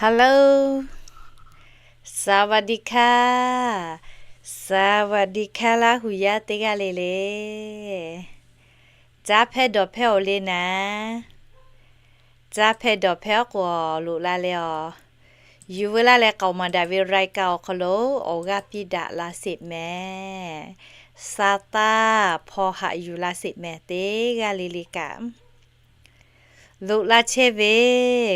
Hello, สวัสดีค่ะ สวัสดีค่ะ Laˇ hu yaˇ teˇ g'aˇ le le. Caˇ hpehˇ dawˬ hpehˇ-oˬ le naˍ. Caˇ hpehˇ dawˬ hpehˇ-oˬ k'o, loꞈ la leh awˬ, yuˬ veu laˇ leh k'aoˍ maˍ daꞈ ve รายการ awˬ hk'aw lo awˬ g'aˇ piˇ daꞈ la sheˍ mehˍ. Sa taˇ hpaw haꞈ yuˬ la sheˍ mehˍ teˇ g'aˇ le le kaꞈ. Loꞈ la chehˇ ve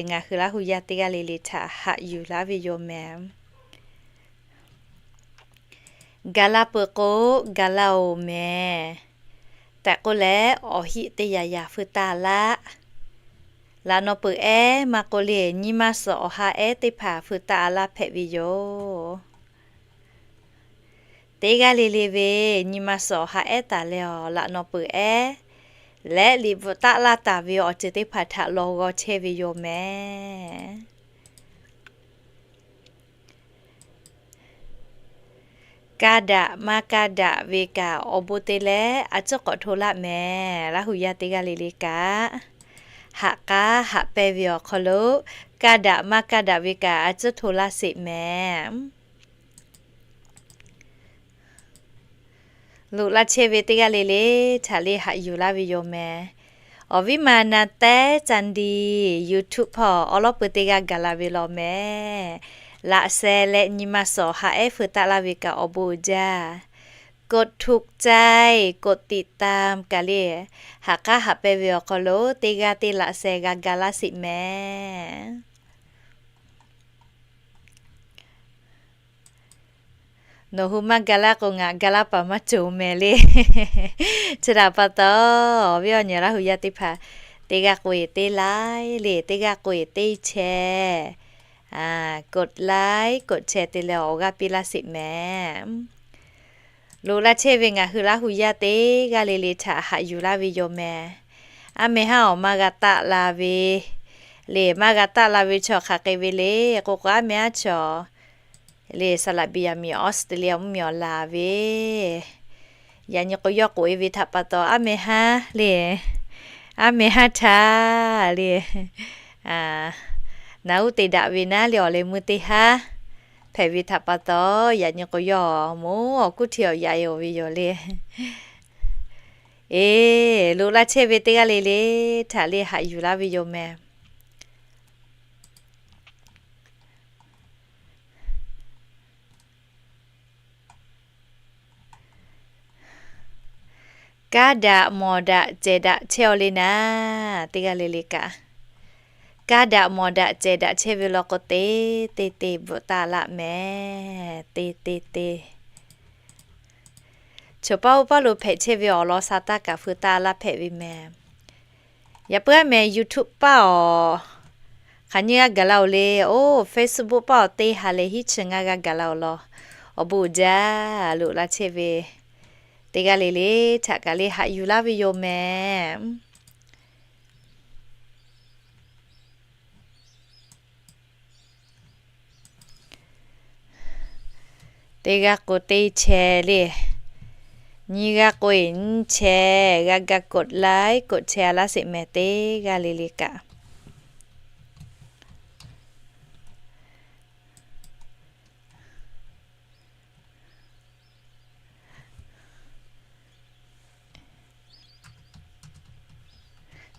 ngaˬ hui Laˇ hu yaˇ teˇ g'aˇ le le htaꞈ haꞈ yuˬ laˇ ve yoˬ mehˍ. Gaˬ la peuˬ k'o, gaˬ la-oˬ mehˍ. Tehꞈ k'oˆ leh, awˬ hiˆ teˇ yanˇ yanˇ feu taˇ laˇ. Laꞈ naw peuˬ ehˉ maˇ k'oˆ le, nyi ma suhˍ awˬ ha ehˉ teˇ hpaˍ feu taˇ laˇ hpehꞈ ve yoˬ. Teˇ g'aˇ le le ve nyi ma suhˍ awˬ ha ehˉ taˍ leh awˬ, laꞈ naw peuˬ ehˉ leh liꞈ bvuhꞈ taˆ laˇ taˍ ve awˬ ceuˬ teˇ hpaˍ htaꞈ lawˬ g'aw chehˇ ve yoˬ mehˍ. Kaˇ daꞈ maˇ kaˇ daꞈ ve kaꞈ awˬ bon te leh a ciˉ k'awꞈ hto laˇ mehˍ. Laˇ hu yaˇ teˇ g'aˇ le le kaꞈ, haꞈ k'aˉ haꞈ pehnˇ ve awˬ hk'aw lo, kaˇ daꞈ maˇ kaˇ daꞈ ve kaꞈ a ciˉ hto laˇ sheˍ mehˍ. Loꞈ la chehˇ ve teˇ g'aˇ le le htaꞈ le haꞈ yuˬ laˇ ve yoˬ mehˍ. Awˬ viˉ ma na tehˉ ca ndi YouTube hpawˇ awˬ lawˉ peu teˇ g'aˇ gaˬ la ve law mehˍ. Laꞈ sheh leh nyi ma suhˍ awˬ ha ehˉ feu taˆ laˇ ve kaꞈ awˬ bon uiˍ jaˇ. กดถูกใจ กดติดตาม kaꞈ le, haꞈ k'aˉ haꞈ pehnˇ ve awˬ hk'aw lo teˇ g'aˇ teˇ laꞈ sheh g'a ga laˇ sheˍ mehˍ. Nawˬ hui maˇ ga laˇ k'o, ngaˬ ga laˇ paˍ maˇ cawˬ mehˍ le. Chi htaꞈ pa taw, awˬ viˉ awˬ nyi Laˇ hu yaˇ teˇ hpaˍ, teˇ g'aˇ k'oꞈ-e teˇ ไลค์ le, teˇ g'aˇ k'oꞈ-e teˇ แชร์, กดไลค์ กดแชร์ te leh awˬ g'aˇ piˇ laˇ sheˍ mehˍ. Loꞈ la chehˇ ve ngaˬ hui Laˇ hu yaˇ teˇ g'aˇ le le htaꞈ haꞈ yuˬ laˇ ve yoˬ mehˍ. Aˉ meh haˉ awˬ maˇ g'a taˆ la ve le, maˇ g'a taˆ la ve chaw hk'aˬ hk'e ve le k'oˆ k'o, aˉ meh haˉ chaw le, saˍ laꞈ biˍ yaꞈ miˍ Australia mvuhˇ miˬ awˬ laˬ ve, yaꞈ nyi k'o yawˇ k'oꞈ-e ve htaꞈ pa taw, aˉ meh haˉ le, aˉ meh haˉ htaˇ le, naˍ uˉ te daꞈ ve naˉ le, awˬ leh meuˇ teˇ haˉ hpehꞈ ve htaꞈ pa taw, yaꞈ nyi k'o yawˇ moˍ awˬ kuˉ hti awˬ yaꞈ-e-oˬ ve yoˬ le. Eˬ, loꞈ la chehˇ ve teˇ g'aˇ le le htaꞈ le haꞈ yuˬ laˇ ve yoˬ mehˍ. Kaˇ daꞈ mawˬ daꞈ cehˬ daꞈ chehˇ-aw le naˍ, teˇ g'aˇ le le kaꞈ. Kaˇ daꞈ mawˬ daꞈ cehˬ daꞈ chehˇ ve law k'o, te te te bvuhꞈ taˍ laˇ mehˍ, te te te. Chaw paˇ oˇ paˇ lo hpehꞈ chehˇ ve awˬ lawn sha taˇ kaꞈ feu taˇ laˇ hpehꞈ ve mehˍ. Yaꞈ puiˉ aˉ meh YouTube paˇ awˬ hk'aˬ nyiˇ g'aˇ gaˬ la-oˬ le, oˇ Facebook paˇ awˬ teˇ ha leh hiˉ chi ngaˇ g'aˇ gaˬ la-oˬ law. Awˬ bon uiˍ jaˇ, loꞈ la chehˇ ve teˇ g'aˇ le le htaꞈ kaꞈ le haꞈ yuˬ laˇ ve yoˬ mehˍ. Teˇ g'aˇ k'o teˇ chehˇ le, nyiˇ g'aˇ k'o-e nyiˇ chehˇ, g'a ga กดไลค์ กดแชร์ laˇ sheˍ mehˍ, teˇ g'aˇ le le kaꞈ.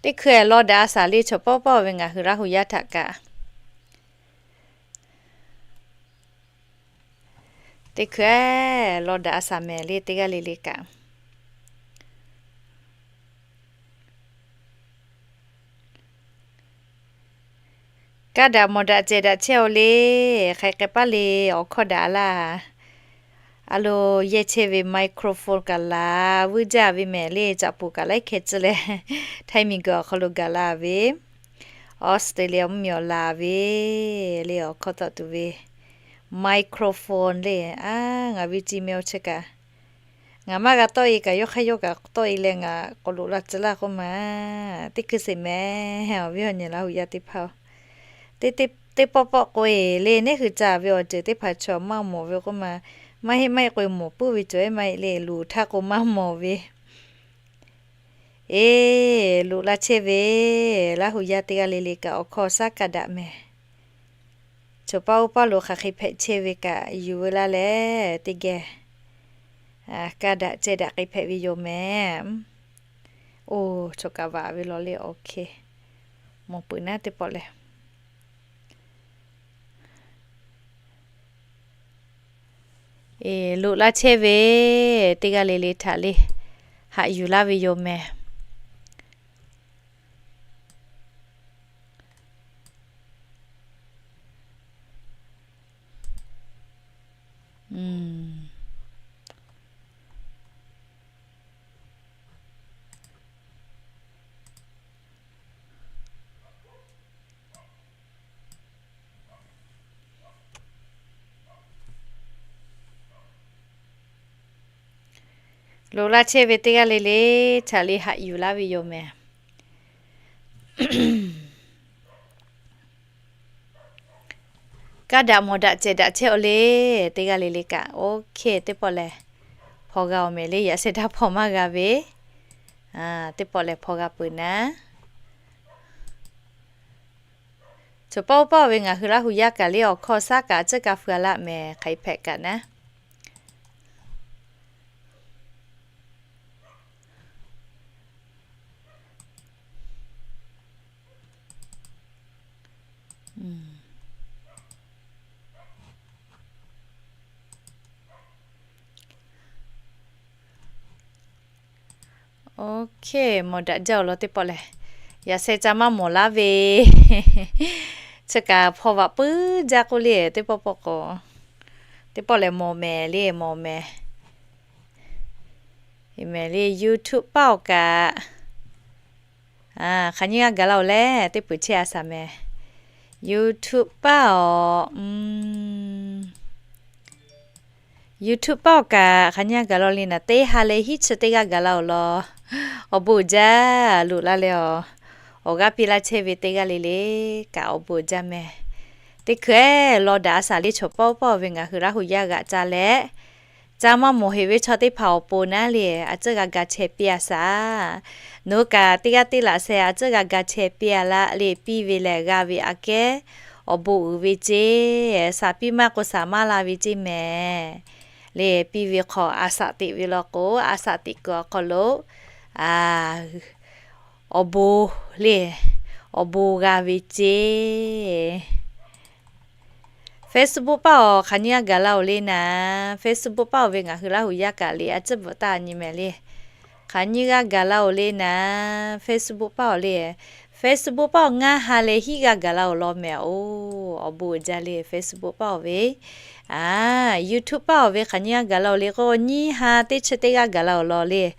Teˇ hkui-eh law daꞈ a shaˍ le, chaw pawˆ pawˆ ve ngaˬ hui Laˇ hu yaˇ htaꞈ kaꞈ. Teˇ hkui-eh law daꞈ a shaˍ mehˍ le, teˇ g'aˇ le le kaꞈ. Kaˇ daꞈ mawˬ daꞈ cehˬ daꞈ chehˇ-aw le, hk'aˬ hk'e paˇ le, awˬ hkawˇ daꞈ laˇ. A lo, yehˇ chehˇ ve microphone kaꞈ laˬ vuiˇ jaˇ ve mehˍ le, caꞈ poˍ kaꞈ laiˉ hkeh tcuh leh, Htaiˇ miˬguiˬ awˬ hk'aw lo gaˬ la ve, Australia mvuhˇ miˬ awˬ laˬ ve le, awˬ hkawˇ tawˆ tuˬ ve microphone le. A, ngaˬ ve Gmail chi kaꞈ ngaˬ maˇ g'a tawˆ-e kaꞈ, yawˇ hk'aˇ yawˇ kaꞈ tawˆ-e leh ngaˬ k'awꞈ loꞈ la tcuh laˇ k'oˆ ma, teˇ hkui sheˍ mehˍ, awˬ viˉ awˬ nyi Laˇ hu yaˇ teˇ hpaˍ-oˬ. Teˇ pawˆ pawˆ k'o-e le, neˉ hui ca ve awˬ ceuˬ teˇ hpaˍ chaw maˇ mawˬ ve k'oˆ ma, maˇ heˆ maˇ heˆ k'o-e mawˬ puiˉ ve cawˬ-e maˇ heˆ le, luˬ htaˇ k'o maˇ mawˬ ve. Eˬ, loꞈ la chehˇ ve Laˇ hu yaˇ teˇ g'aˇ le le kaꞈ awˬ hkawˇ shaˉ kaˇ daꞈ mehˍ. Cawˬ paˇ oˇ paˇ lo hk'aˬ hk'e hpehꞈ chehˇ ve kaꞈ yuˬ ve laˇ leh teˇ geh kaˇ daꞈ ceh daꞈ k'ai hpehꞈ ve yoˬ mehˍ. Oˇ, cawˬ kaꞈ vaꞈ ve law le. Awˬ hk'e mawˬ peuˬ naˉ teˇ pawˆ lehˬ. Eˬ, loꞈ laˇ chehˇ ve teˇ g'aˇ le le htaꞈ le haꞈ yuˬ laˇ ve yoˬ mehˍ. Loꞈ laˇ chehˇ ve teˇ g'aˇ le le htaꞈ le haꞈ yuˬ laˇ ve yoˬ mehˍ. Kaˇ daꞈ mawˬ daꞈ cehˬ daꞈ chehˇ aw le. Teˇ g'aˇ le le kaꞈ, OK, teˇ pawˆ lehˬ hpaw g'a awˬ mehˍ le. Yaꞈ sheh daˇ hpaw maˇ g'a ve, teˇ pawˆ lehˬ hpaw g'a peuˬ naˉ. Cawˬ paˇ oˇ paˇ ve ngaˬ hui Laˇ hu yaˇ kaꞈ le awˬ hkawˇ shaˉ kaꞈ a ciˉ ka fu a laˆ mehˍ hk'aˬ hk'e hpehꞈ kaꞈ naˉ. OK, mawˬ daꞈ jaˇ awˬ lawn teˇ pawˆ lehˬ, yaꞈ sheh ca maˇ mawˬ laˇ ve, chi kaꞈ hpaw vaꞈ puiˉ jaˇ k'oˆ le. Teˇ pawˆ pawˆ k'o, teˇ pawˆ lehˬ mawˬ mehˍ le, mawˬ mehˍ. Mehˍ le YouTube paˇ awˬ kaꞈ hk'aˬ nyiˇ g'aˇ gaˬ la oˬ leh teˇ peuˬ chehˇ a shaˍ mehˍ. YouTube paˇ awˬ, YouTube paˇ awˬ kaꞈ hk'aˬ nyiˇ g'aˇ gaˬ la oˬ le naˍ, teˇ ha leh hiˉ chi teˇ g'aˇ gaˬ la oˬ law. Awˬ bon uiˍ jaˇ, loꞈ laˇ leh awˬ, awˬ g'aˇ piˇ laˇ chehˇ ve teˇ g'aˇ le le kaꞈ awˬ bon uiˍ jaˇ mehˍ. Teˇ hkui law daꞈ a shaˍ le, cawˬ paˇ oˇ paˇ ve ngaˬ hui Laˇ hu yaˇ g'aꞈ ca leh, ca maˇ mawˬ heˍ ve chaw teˇ hpaˍ awˬ pon naˉ le, a ciˉ g'a ga chehˇ piˇ a shaˍ. Nawˬ hui kaꞈ teˇ g'aˇ teˇ laꞈ sheh a ciˉ g'a ga chehˇ piˇ a laˆ le, piˇ ve lehˬ g'a ve aꞈ kehˉ awˬ bon uiˍ ve ceˇ, shaˍ piˇ maˇ k'o shaˍ maˇ la ve ceˇ mehˍ. Le piˇ ve hk'aw a shaꞈ teꞈ ve law k'o, a shaꞈ teꞈ kuiˬ awˬ hk'aw lo awˬ bon le, awˬ bon g'a ve ceˇ. Facebook paˇ awˬ hk'aˬ nyiˇ g'aˇ gaˬ la oˬ le naˍ, Facebook paˇ awˬ ve ngaˬ hui Laˇ hu yaˇ kaꞈ le a ciˉ bvuhꞈ taˇ nyi mehˍ le. Hk'aˬ nyiˇ g'aˇ gaˬ la oˬ le naˍ, Facebook paˇ awˬ le. Facebook paˇ awˬ ngaˇ ha leh hiˉ g'aˇ gaˬ la oˬ law mehˍ oˬ, awˬ bon uiˍ jaˇ le Facebook paˇ awˬ ve. YouTube paˇ awˬ ve hk'aˬ nyiˇ g'aˇ gaˬ la oˬ le k'o, nyiˇ ha teˇ chi teˇ g'aˇ gaˬ la oˬ law le.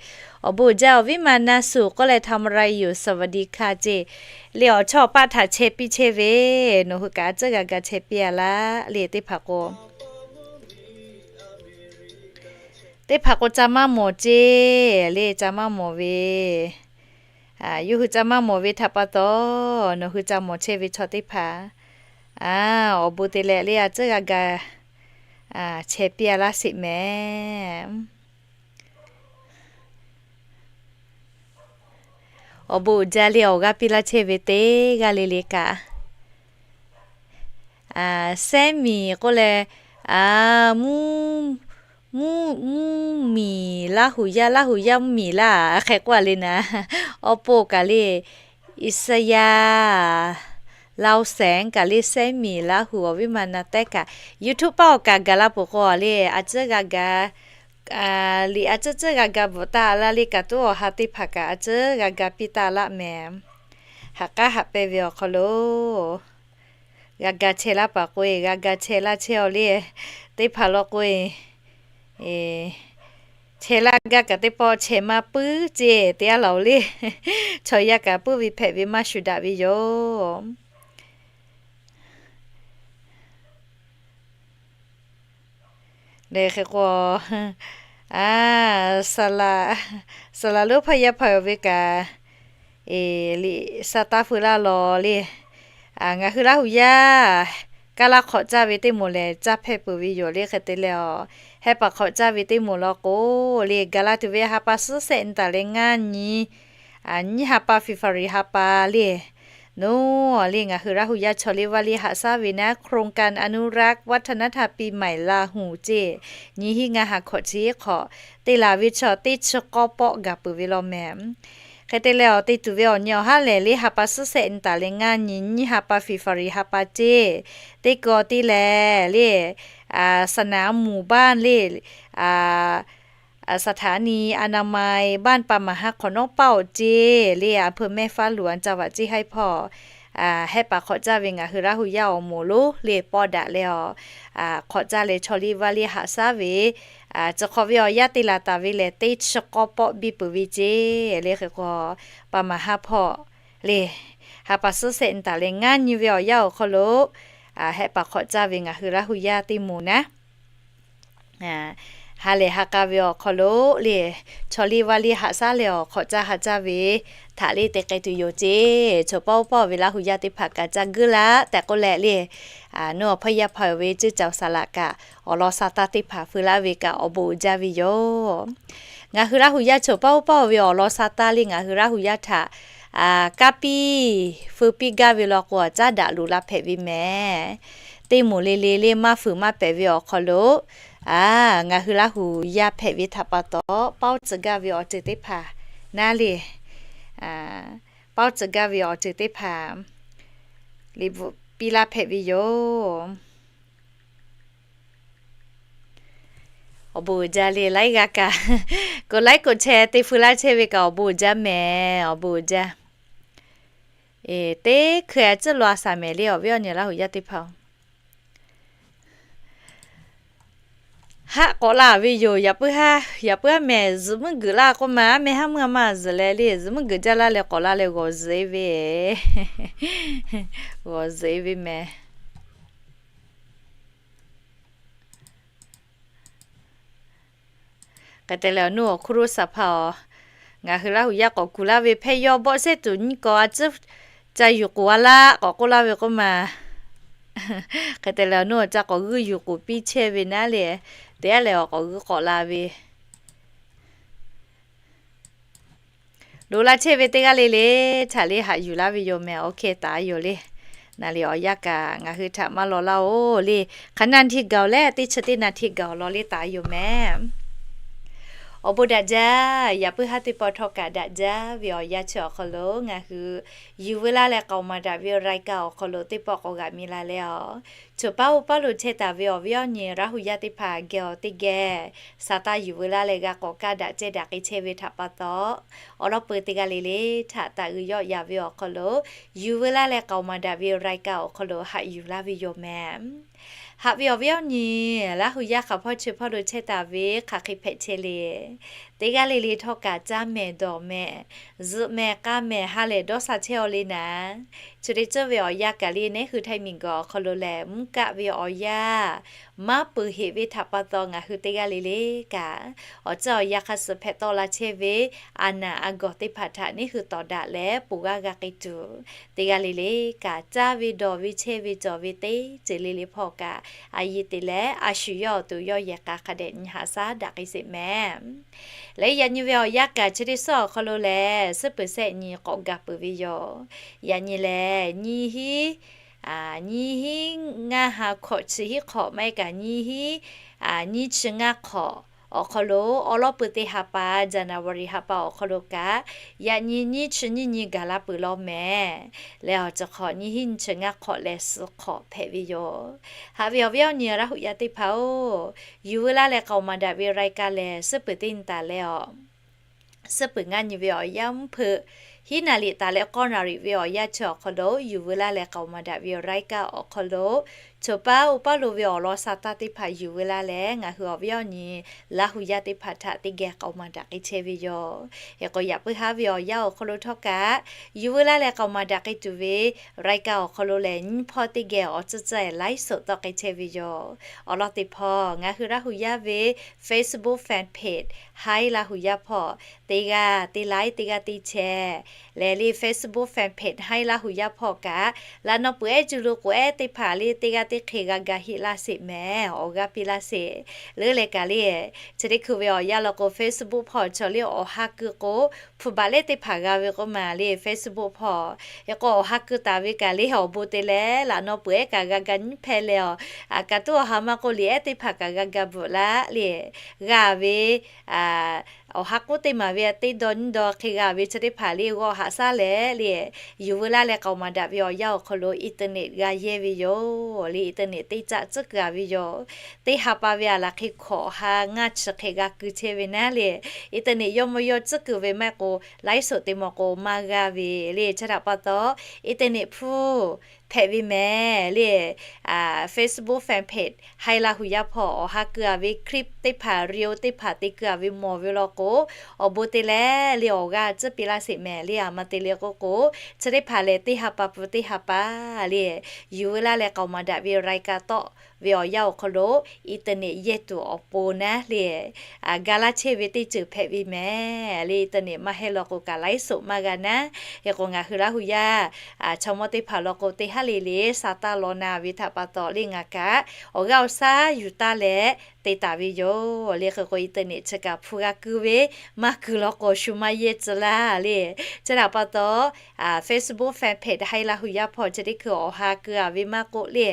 Awˬ bon uiˍ jaˇ awˬ viˉ ma na suˍ k'oˆ leh ทำอะไรอยู่ สวัสดีค่ะ ceˇ. Le awˬ chawˇ paˆ htaꞈ chehˇ piˇ chehˇ ve, nawˬ hui kaꞈ a ciˉ g'a ga chehˇ piˇ a laˆ le teˇ hpaˍ k'o. Teˇ hpaˍ k'o ca maˇ mawˬ ceˇ le, ca maˇ mawˬ ve. Yawˇ hui ca maˇ mawˬ ve htaꞈ pa taw, nawˬ hui ca mawˬ chehˇ ve chaw teˇ hpaˍ, awˬ bon te leh le a ciˉ g'a ga chehˇ piˇ a laˇ sheˍ mehˍ. Awˬ bon uiˍ jaˇ le awˬ g'aˇ piˇ laˇ chehˇ ve teˇ g'aˇ le le kaꞈ. Sehˉ miˬ k'oˆ leh, mvuhˇ, mvuhˇ, mvuhˇ miˬ Laˇ hu yaˇ, Laˇ hu yaˇ mvuhˇ miˬ laˇ hk'e k'oˆ a le naˍ. Awˬ pon kaꞈ le, Iˉsaˍyaˆ, Laoˍsehˍ kaꞈ le sehˉ miˬ Laˇ hu awˬ viˉ ma na tehˉ kaꞈ, YouTube paˇ awˬ kaꞈ gaˬ la peuˬ k'o le a ciˉ g'a ga, liꞈ a ciˉ ciˉ g'a ga bvuhꞈ taˇ laˇ le kaꞈ tuˉ awˬ ha teˇ hpaˍ kaꞈ a ciˉ g'a ga piˇ taˇ laˇ mehˍ. Haꞈ k'aˉ haꞈ pehnˇ ve awˬ hk'aw lo g'a ga chehˇ laˇ paˍ k'o e, g'a ga chehˇ laˇ chehˇ aw le. Teˇ hpaˍ law k'o e, chehˇ laˇ gaˇ kaꞈ teˇ pawˆ chehˇ maˇ puiˉ ceˇ te a laˬ oˬ le. Chaw yaˇ kaꞈ puiˉ ve hpehꞈ ve maˇ shuˍ daꞈ ve yoˬ. Lehˬ hk'e k'o, a, saˍ laˍ lonˉ hpaˇ yaˇ hpaˍ ve kaꞈ, liꞈ sha taˇ feu laˇ law le. Ngaˬ hui Laˇ hu yaˇ kaˇ laˇ hk'awꞈ caˇ ve teˇ moˍ lehˬ caˇ hpehˇ peuˬ ve yoˬ le. Hk'e te leh a, heh paˍ hk'awꞈ caˇ ve teˇ moˍ law k'o le, gaˬ la tuˬ ve ha pa suhˉ shehˆ nyi taˍ leh ngaˇ nyi, nyiˇ ha pa February ha pa le, Nawˬ le ngaˬ hui Laˇ hu yaˇ chaw liˇ vaˇ liˇ haꞈ shaˉ ve naˉ โครงการอนุรักษ์วัฒนธรรมปีใหม่ลาหู ceˇ, nyiˇ hinˉ ngaˇ ha hkawꞈ chi hk'awꞈ te laˬ ve chaw teˇ chi k'awˇ pawˆ gaˬ peuˬ ve law mehˍ. Hk'e te leh awˬ te tuˬ ve awˬ nyi awˬ haˉ lehˬ le ha pa suhˉ shehˆ nyi taˍ leh ngaˇ nyi nyiˇ ha pa February ha pa ceˇ, teˇ kaw te leh le สนามหมู่บ้าน le สถานีอนามัยบ้านป่าหมาฮา hk'awꞈ nawˉ paˆ awˬ ceˇ le อำเภอแม่ฟ้าหลวง จังหวัดเชียงราย hpawˇ hehˆ paˍ hk'awꞈ caˇ ve ngaˬ hui Laˇ hu yaˇ awˬ moˍ lonˉ le pawˇ daꞈ leh awˬ hk'awꞈ caˇ leh chaw liˇ vaˇ liˇ haꞈ shaˉ ve, chi hk'awꞈ ve awˬ yanˇ te laˬ taˍ ve lehˬ teˇ chi k'awˇ pawˆ biˇ peuˬ ve ceˇ le. Hk'e k'o ป่าหมาฮา hpawˇ le ha pa suhˉ shehˆ nyi taˍ leh ngaˇ nyi ve awˬ yanˇ awˬ hk'aw lo hehˆ paˍ hk'awꞈ caˇ ve ngaˬ hui Laˇ hu yaˇ teˇ moˍ naˉ ha lehˬ ha k'a ve awˬ hk'aw lo le chaw liˇ vaˇ liˇ haꞈ shaˉ leh awˬ hk'awꞈ caˇ ha caˇ ve htaꞈ le te k'ai tuˬ yoˬ ceˇ. Choˬ paˇ oˇ paˇ ve Laˇ hu yaˇ teˇ hpaˍ kaꞈ ca guiˇ laˇ tehꞈ k'oˆ leh le, nawˬ awˬ hpaw yaˇ hpaˍ ve ceˇ caoˬ saˍ laꞈ kaꞈ awˬ lawn sha taˇ teˇ hpaˍ feu laˇ ve kaꞈ awˬ bon uiˍ jaˇ ve yoˬ. Ngaˬ hui Laˇ hu yaˇ choˬ paˇ oˇ paˇ ve awˬ lawn sha taˇ le ngaˬ hui Laˇ hu yaˇ htaꞈ kaˇ piˇ feu piˇ gaˇ ve law k'o caˉ daꞈ loꞈ la hpehꞈ ve mehˍ. Teˇ moˍ le le le maˇ fuiˍ maˇ pehˍ ve awˬ hk'aw lo ngaˬ hui Laˇ hu yaˇ hpehꞈ ve htaꞈ pa taw paoˇ tcuh gaˇ ve awˬ ceuˬ teˇ hpaˍ naˉ le, paoˇ tcuh gaˇ ve awˬ ceuˬ teˇ hpaˍ liꞈ bvuhꞈ piˇ laˇ hpehꞈ ve yoˬ. Awˬ bon uiˍ jaˇ le laiˉ g'aˇ kaꞈ, กดไลค์ กดแชร์ te feu laˇ chehˇ ve kaꞈ awˬ bon uiˍ jaˇ mehˍ, awˬ bon uiˍ jaˇ. Teˇ hkui a ciˉ lo a shaˍ mehˍ le awˬ viˉ awˬ nyi Laˇ hu yaˇ teˇ hpaˍ-oˬ. Haˆ k'awꞈ la ve yoˬ. Yaꞈ puiˉ haˉ, yaꞈ puiˉ haˉ mehˍ zuhꞈ muiˉ geuꞈ laˇ k'oˆ ma, aˉ meh haˉ meuˇ a maˇ zuhꞈ leh le zuhꞈ muiˉ geuꞈ jaˇ laˇ leh k'awꞈ la leh g'awˬ zuhꞈ e ve, g'awˬ zuhꞈ e ve mehˍ. Hk'e te leh awˬ nuˇ awˬ hkuˇ lo shaˍ hpaˇ-oˬ, ngaˬ hui Laˇ hu yaˇ k'awꞈ kuˬ laˇ ve hpehˇ yawˇ bawˆ shehˉ tuˬ nyiˇ kawꞈ a ciˉ ca yuˬ k'oˍ a laˇ k'awꞈ k'oˆ laˇ ve k'oˆ ma. Hk'e te leh awˬ nuˇ awˬ ca k'awꞈ g'uiˇ yuˬ k'oˍ piˇ chehˇ ve naˉ le, teˇ g'aˇ lehˬ awˬ k'awꞈ g'uiˇ k'awꞈ la ve loꞈ la chehˇ ve teˇ g'aˇ le le htaꞈ le haꞈ yuˬ laˇ ve yoˬ mehˍ. Awˬ hk'e taˍ yoˬ le. Naˍ liˍ awˬ yanˇ kaꞈ ngaˬ hui htaꞈ maˇ law laˇ-oˬ le. Hk'aˬ naˆ hteˇ gaˬ-oˬ leh teˇ chi teˇ naˆ hteˇ gaˬ-oˬ law le taˍ yoˬ mehˍ. Awˬ bon daꞈ jaˇ. Yaꞈ puiˉ haˉ teˇ pawˆ htawˇ kaꞈ daꞈ jaˇ ve awˬ yanˇ chi awˬ hk'aw lo ngaˬ hui yuˬ veu laˇ leh k'aoˍ maˍ daꞈ ve รายการ awˬ hk'aw lo teˇ pawˆ k'awꞈ g'aꞈ mi la leh-aˬ, choˬ paˇ oˇ paˇ lo chehˇ taˍ ve awˬ viˉ awˬ nyi Laˇ hu yaˇ teˇ hpaˍ geh awˬ teˇ geh sha taˇ yuˬ veu laˇ leh g'a k'awꞈ kaˇ daꞈ cehˇ daꞈ k'ai chehˇ ve htaꞈ pa taw, awˬ lawn peuˬ teˇ g'aˇ le le htaꞈ taꞈ g'uiˬ yawˆ yaꞈ ve awˬ hk'aw lo yuˬ veu laˇ leh k'aoˍ maˍ daꞈ ve รายการ awˬ hk'aw lo haꞈ yuˬ laˇ ve yoˬ mehˍ. Haꞈ ve awˬ viˉ awˬ nyi Laˇ hu yaˇ hk'aˬ hpawˇ chi hpawˇ lo chehˇ taˍ ve hk'aˬ hk'e hpehꞈ chehˇ le. Teˇ g'aˇ le le htawˇ kaꞈ caˇ mehˍ dawˬ mehˍ, zuhꞈ mehˍ k'a mehˍ ha lehˬ dawˇ sha chehˇ-aw le naˍ. Chi teˇ ceuˬ ve awˬ yanˇ kaꞈ le neˉ hui Htaiˇ miˬguiˬ awˬ hk'aw lo lehˬ mvuhˇ kaˆ ve awˬ yanˇ maˇ peuˬ heꞈ ve htaꞈ pa taw ngaˬ hui teˇ g'aˇ le le kaꞈ awˬ ceuˬ awˬ yanˇ hk'a suhˍ hpehꞈ tawˆ la chehˇ ve a naˍ a gawˬ teˇ hpaˍ htaꞈ neˉ hui tawˍ daꞈ leh ponˬ g'aˇ g'a k'ai tuˬ, teˇ g'aˇ le le kaꞈ caˇ ve dawˬ ve chehˇ ve cawˬ ve teˇ ceuˬ le le hpawˇ kaꞈ a yehˬ te leh a shu yawˇ awˬ to yawˇ yehˬ k'a hk'a dehꞈ nyi haꞈ shaˉ daꞈ k'ai sheˍ mehˍ. Leh yaꞈ nyi ve awˬ yanˇ kaꞈ chi teˇ suhˉ awˬ hk'aw lo lehˬ suhˉ peuˬ shehˆ nyi k'awꞈ gaˬ peuˬ ve yoˬ. Yaꞈ nyi lehˬ nyiˇ hinˉ, nyiˇ hinˉ ngaˇ ha hkawꞈ chi hiˉ hk'awꞈ maˇ heˆ kaꞈ nyiˇ hinˉ nyiˇ chi ngaˇ hk'awꞈ awˬ hk'aw lo awˬ lawn peuˬ teˇ ha pa January ha pa awˬ hk'aw lo kaꞈ yaꞈ nyi nyiˇ chi nyiˇ nyi gaˬ la peuˬ law mehˍ. Leh awˬ ceuˬ hk'awꞈ nyiˇ hinˉ nyiˇ chi ngaˇ hk'awꞈ lehˬ suhˍ hk'awꞈ hpehꞈ ve yoˬ. Haꞈ ve awˬ viˉ awˬ nyi Laˇ hu yaˇ teˇ hpaˍ-oˬ, yuˬ veu laˇ leh k'aoˍ maˍ daꞈ ve รายการ lehˬ suhˉ peuˬ teˇ nyi taˍ leh-aˬ, suhˉ peuˬ ngaˇ nyi ve awˬ yanˇ mvuhˇ hpeuꞈ hiˉ naˍ riˍ taˍ leh k'awˇ naˍ riˍ ve awˬ yanˇ chi awˬ hk'aw lo yuˬ veu laˇ leh k'aoˍ maˍ daꞈ ve รายการ awˬ hk'aw lo choˬ paˇ oˇ paˇ lo ve awˬ lawn sha taˇ teˇ hpaˍ yuˬ veu laˇ leh ngaˬ hui awˬ viˉ awˬ nyi Laˇ hu yaˇ teˇ hpaˍ htaꞈ teˇ geh k'aoˍ maˍ daꞈ k'ai chehˇ ve yoˬ. Hk'e k'o yaꞈ puiˉ haˉ ve awˬ yanˇ awˬ hk'aw lo htawˇ kaꞈ yuˬ veu laˇ leh k'aoˍ maˍ daꞈ k'ai tuˬ ve รายการ awˬ hk'aw lo lehˬ nyiˇ hpawˇ teˇ geh awˬ tcuhˇ tcuhˇ-ehˍ ไลฟ์สด tawˆ k'ai chehˇ ve yoˬ. Awˬ lawn teˇ hpawˇ ngaˬ hui Laˇ hu yaˇ ve Facebook fan page Haiˉ Laˇ hu yaˇ hpawˇ teˇ g'aˇ teˇ ไลค์ teˇ g'aˇ teˇ แชร์ lehˬ le Facebook fan page Haiˉ Laˇ hu yaˇ hpawˇ kaꞈ laꞈ naw peuˬ ehˉ cuˇ lo k'oˍ ehˉ teˇ hpaˍ le teˇ g'aˇ hk'e g'a ga heˆ laˇ sheˍ mehˍ, awˬ g'aˇ piˇ laˇ sheˍ. Leuˉ leh kaꞈ le, chi teˇ hkui ve awˬ yanˇ law k'o Facebook hpawˇ chaw le awˬ ha keu k'o, hpu baꞈ leh teˇ hpaˍ g'a ve k'oˆ ma le Facebook hpawˇ. Hk'e k'o awˬ ha keu taˍ ve kaꞈ le awˬ bon te leh laꞈ naw peuˬ ehˉ kaꞈ g'a ga nyiˉ hpehˇ leh a, kaꞈ tuˉ awˬ ha maˇ k'oˆ liꞈ ehˉ teˇ hpaˍ kaꞈ g'a ga bvuhꞈ laˇ le, g'a ve awˬ ha k'oˆ teˇ maˬ ve teˇ dawˇ nyiˇ dawˇ hk'e g'a ve chi teˇ hpaˍ le g'awˇ haꞈ shaˉ leh le, yuˬ veu laˇ leh k'aoˍ maˍ daꞈ ve awˬ yanˇ awˬ hk'aw lo internet g'a yehˇ ve yoˬ le. Internet teˇ caˆ tcuhˉ kuiˬ a ve yoˬ. Teˇ ha pa ve a laˬ hk'e hkawꞈ ha ngaˇ chi hk'e g'a keu chehˇ ve naˉ le, internet yawˇ mawˇ yawˇ tcuhˉ kuiˬ ve maˇ heˆ k'o, laiˉ shoꞈ te maw k'o maˇ g'a ve le. Chi htaꞈ pa taw, internet hpu hpehꞈ ve mehˍ le. Facebook fan page Haiˉ Laˇ hu yaˇ hpawˇ awˬ ha keu a ve clip teˇ hpaˍ, reel teˇ hpaˍ te keu a ve mawˬ ve law k'o, awˬ bon te leh le awˬ g'aˇ tcuhˉ piˇ laˇ sheˍ mehˍ le. A ma te le k'oˆ k'o, chi teˇ hpaˍ lehˬ teˇ ha pa pui teˇ ha pa le, yuˬ veu laˇ leh k'aoˍ maˍ daꞈ ve รายการ tawˆ ve awˬ yanˇ awˬ hk'aw lo internet yehˇ tuˬ awˬ pon naˉ le, ga laˇ chehˇ ve teˇ ceuˬ hpehꞈ ve mehˍ le. Internet maˇ heˆ law k'o kaꞈ laiˉ shoꞈ maˇ g'a naˉ. Hk'e k'o ngaˬ hui Laˇ hu yaˇ chaw mawˇ teˇ hpaˍ law k'o teˇ haˉ le le sa taˇ law na ve htaꞈ pa taw le ngaˬ kaꞈ awˬ g'aˇ awˬ shaˉ yuˬ taˇ leh te taˍ ve yoˬ le. Hk'e k'o internet chi kaꞈ hpu g'a keu ve, maˇ keu law k'o shu maˇ yehˇ tcuh laˇ le. Chi htaꞈ pa taw, Facebook fan page Haiˉ Laˇ hu yaˇ hpawˇ chi teˇ hkui awˬ ha keu a ve maˇ k'oˆ le,